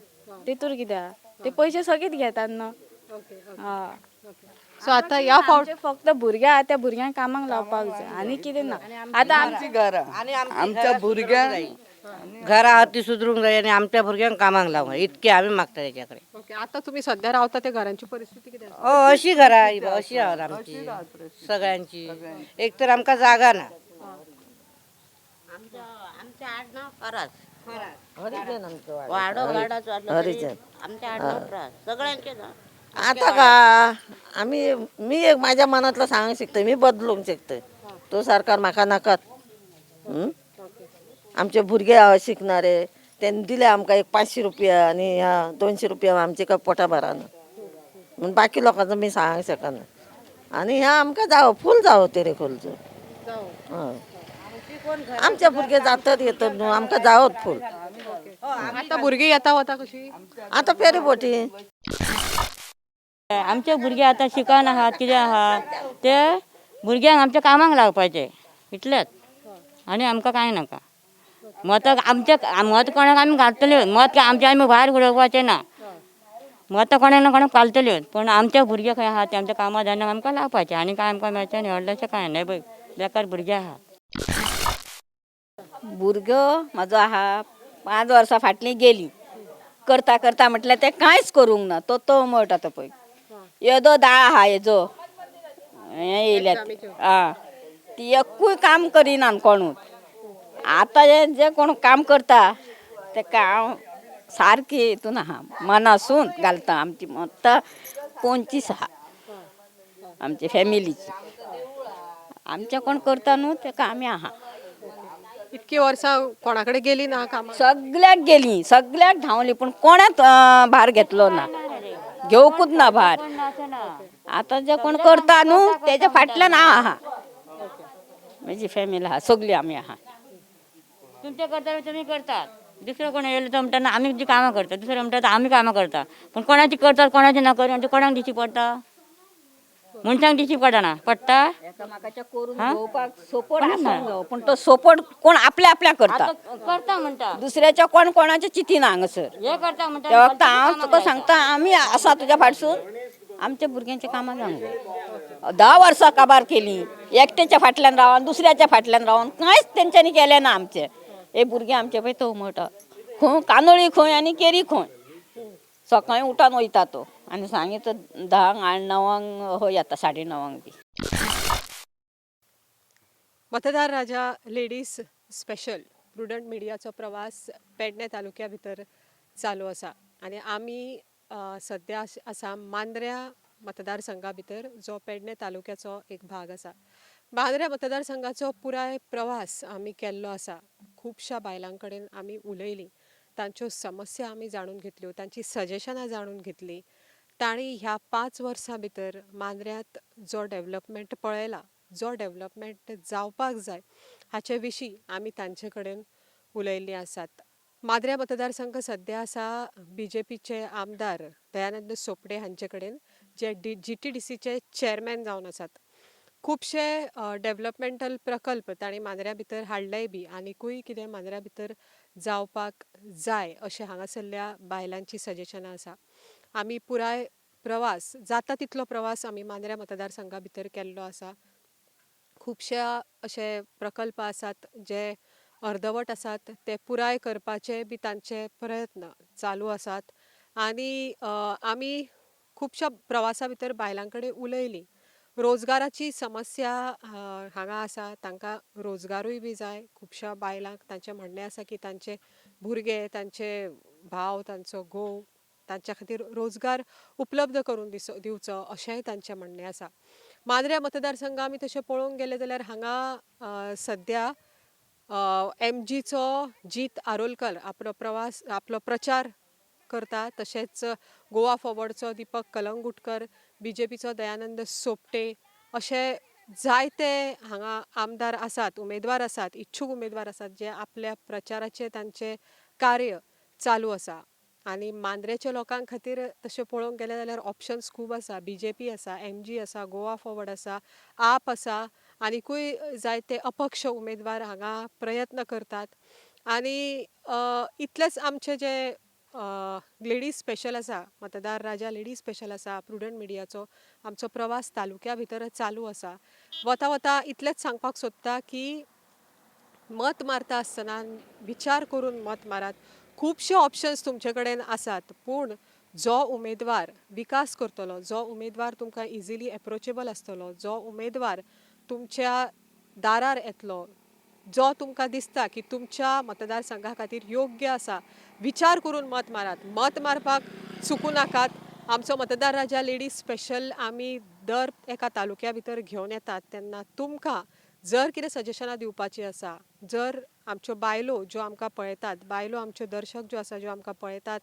तितूर कितें आहा, ते पयशे सगळीच घेतात न्हू. हय. सो आतां ह्या फावट फक्त भुरगे आहा त्या भुरग्यांक कामाक लावपाक जाय आनी कितें ना. आतां आमची घरां, आमच्या भुरग्यांक घरां आहा ती सुदरूंक जाय आनी आमच्या भुरग्यांक कामाक लावंक जाय, इतकें आमी मागता तेच्या कडेन. ओके, आतां तुमी सद्या रावता त्या घरांची परिस्थिती कितें आसा? हय, अशी घरां अशी आहा आमची सगळ्यांची. एक तर आमकां जागा ना. आमचें आडनांव फरास. हरिजन आमचो वाडो. वाडो वाडाचो आसलो तरी हरिजन. आमचें आडनांव फरास सगळ्यांचें ना. आतां का आमी मी एक माझ्या मनातलं सांगूंक शकता, मी बदलूंक शकता. तो सरकार म्हाका नाकात. आमचे भुरगे आहा शिकणारे, तेणी दिले आमकां एक 500 रुपया आनी ह्या 200 रुपया आमचे काय पोटा भराना म्हूण बाकी लोकांचो मी सांगूंक शकना. आनी ह्या आमकां जावो फूल जावो तेरेखोलचो. हय, आमचे भुरगे जातात येतात न्हू, आमकां जावत फूल. आतां भुरगीं येता वता कशी? आतां फेरी बोटी. आमचे भुरगे आतां शिकन आहात कितें आहा ते भुरग्यांक आमच्या कामाक लावपाचे इतलेच, आनी आमकां कांय नाका. मत आमचे मत कोणाक आमी घालतल्यो, मत आमचे आमी भायर उडोवपाचें ना. मतां कोणाक ना कोणाक घालतल्यो, पूण आमचे भुरगे खंय आहा ते आमच्या कामां धंद्याक आमकां लावपाचे आनी कांय आमकां मेळचें न्ही. व्हडलेंशें कांय न्हय पळय, बेकार भुरगे आहा. भुरगो म्हाजो आहा 5 वर्सां फाटलीं गेली, करता करता म्हटल्यार तें कांयच करूंक ना. तो तो मळटा तो पळय येदो दाळ आहा हेजो हें येयल्या आं, ती एकूय काम करिना कोणूच. आतां हें जे कोण काम करता तेका हांव सारकी हितून आहा, मनासून घालता. आमची मत्तां 25 आहा आमची फॅमिलीची. आमचें कोण करता न्हू तेका आमी आहा. इतकी वर्सां कोणा कडेन गेली ना कामाक? सगल्याक गेली, सगल्याक धांवली, पूण कोणाच भार घेतलो ना, घेवकूच ना भार. आतां जे कोण करता न्हू तेज्या फाटल्यान हांव आहा, म्हजी फॅमिली आहा, सगळी आमी आहा. तुमचे करता तुमी करतात, दुसरो कोण येयलो तो म्हणटा ना आमी जी कामां करता, दुसरो म्हणटा आमी कामां करता, पूण कोणाची करतात कोणाची ना करी, कोणाक दिशी पडटा? मनशांक दिशी पडना, पडटा एकामेकाच्या करून घेवपाक सपोर्ट आसूंक जावो, पूण तो सपोर्ट कोण आपल्या आपल्या करता, करता म्हणटा, दुसऱ्याच्या कोण कोणाच्या चिंतिना हांगासर. हे करता म्हणटा. ते वखता हांव तुका सांगता, आमी आसा तुज्या फाटसून, आमच्या भुरग्यांच्या कामां जावंक जाय. 10 वर्सां काबार केली, एकट्याच्या फाटल्यान रावन दुसऱ्याच्या फाटल्यान रावन कांयच तेंच्यांनी केलें ना. आमचें हे भुरगे आमचे पळय तो म्हणटा खंय कानोळी खंय आनी केरी खंय, सकाळीं उठान वयता तो आनी सांजे तो 10 9:30 हय येता, 9:30 बी. मतदार राजा लेडीज स्पेशल प्रुडंट मिडियाचो प्रवास पेडणे तालुक्या भितर चालू आसा आनी आमी सद्या आसा मांद्र्या मतदारसंघा भितर, जो पेडणे तालुक्याचो एक भाग आसा. मांद्र्या मतदारसंघाचो पुराय प्रवास आमी केल्लो आसा. खुबश्या बायलां कडेन आमी उलयलीं, तांच्यो समस्या आमी जाणून घेतल्यो, तांची सजेशनां जाणून घेतलीं. तांणी ह्या 5 वर्सां भितर मांद्र्यांत जो डेवलपमेंट पळयला, जो डेवलपमेंट जावपाक जाय हाचे विशीं आमी तांचे कडेन उलयल्लीं आसात. मांद्र्या मतदारसंघ सद्या आसा बी जे पीचे आमदार दयानंद सोपडे हांचे कडेन, जे GTDCचे चेअरमॅन जावन आसात. खुबशे डेवलपमेंटल प्रकल्प तांणी मांद्र्या भितर हाडलेय बी, आनिकूय कितें मांद्र्या भितर जावपाक जाय अशें हांगासरल्या बायलांची सजेशनां आसा. आमी पुराय प्रवास जाता तितलो प्रवास आमी मांद्र्या मतदारसंघा भितर केल्लो आसा. खुबश्या अशे प्रकल्प आसात जे अर्दवट आसात, ते पुराय करपाचे बी तांचे प्रयत्न चालू आसात. आनी आमी खुबश्या प्रवासा भितर बायलां कडेन उलयलीं. रोजगाराची समस्या हांगा आसा. तांकां रोजगारूय बी जाय. खुबश्या बायलांक तांचें म्हणणें आसा की तांचे भुरगे, तांचे भाव, तांचो घोव तांच्या खातीर रोजगार उपलब्ध करून दिवचो अशेंय तांचें म्हणणें आसा. मांद्र्या मतदारसंघ आमी तशें पळोवंक गेले जाल्यार हांगा सद्या एमजीचो जीत आरोलकर आपलो प्रवास, आपलो प्रचार करता. तशेंच गोवा फॉवर्डचो दीपक कलंगुटकर, बीजेपीचो दयानंद सोपटे अशे जायते हांगा आमदार आसात, उमेदवार आसात, इच्छूक उमेदवार आसात जे आपल्या प्रचाराचे तांचे कार्य चालू आसा. आनी मांद्रेच्या लोकां खातीर तशें पळोवंक गेलें जाल्यार ऑप्शन्स खूब आसा. बीजेपी आसा, एमजी आसा, गोवा फॉवर्ड आसा, आप आसा, आनिकूय जायते अपक्ष उमेदवार हांगा प्रयत्न करतात. आनी इतलेंच आमचें जें लेडीज स्पेशल आसा, मतदार राजा लेडीज स्पेशल आसा, प्रुडंट मिडियाचो आमचो प्रवास तालुक्या भितर चालू आसा. वता वता इतलेंच सांगपाक सोदता की मत मारता आसतना विचार करून मत मारात. खुबशे ऑप्शन्स तुमचे कडेन आसात, पूण जो उमेदवार विकास करतलो, जो उमेदवार तुमकां इजिली एप्रोचेबल आसतलो, जो उमेदवार तुमच्या दारार येतलो, जो तुमकां दिसता की तुमच्या मतदारसंघा खातीर योग्य आसा, विचार करून मत मारात. मत मारपाक चुकूं नाकात. आमचो मतदार राजा लेडीज स्पेशल आमी दर एका तालुक्या भितर घेवन येतात तेन्ना तुमकां जर कितें सजेशनां दिवपाची आसा, जर आमच्यो बायलो ज्यो आमकां पळयतात, बायलो आमच्यो दर्शक ज्यो आसा ज्यो आमकां पळयतात,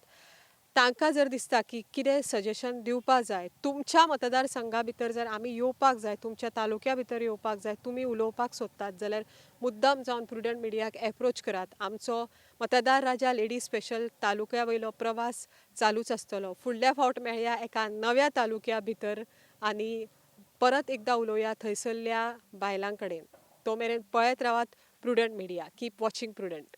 तांकां जर दिसता की कितें सजेशन दिवपा जाय, तुमच्या मतदारसंघा भितर जर आमी येवपाक जाय, तुमच्या तालुक्या भितर येवपाक जाय, तुमी उलोवपाक सोदतात जाल्यार मुद्दाम जावन प्रुडंट मिडियाक एप्रोच करात. आमचो मतदार राजा लेडीज स्पेशल तालुक्या वयलो प्रवास चालूच आसतलो. फुडल्या फावट मेळया एका नव्या तालुक्या भितर आनी परत एकदां उलोवया थंयसरल्या बायलां कडेन. तो मेरेन पळयत रावात Prudent media. Keep watching Prudent.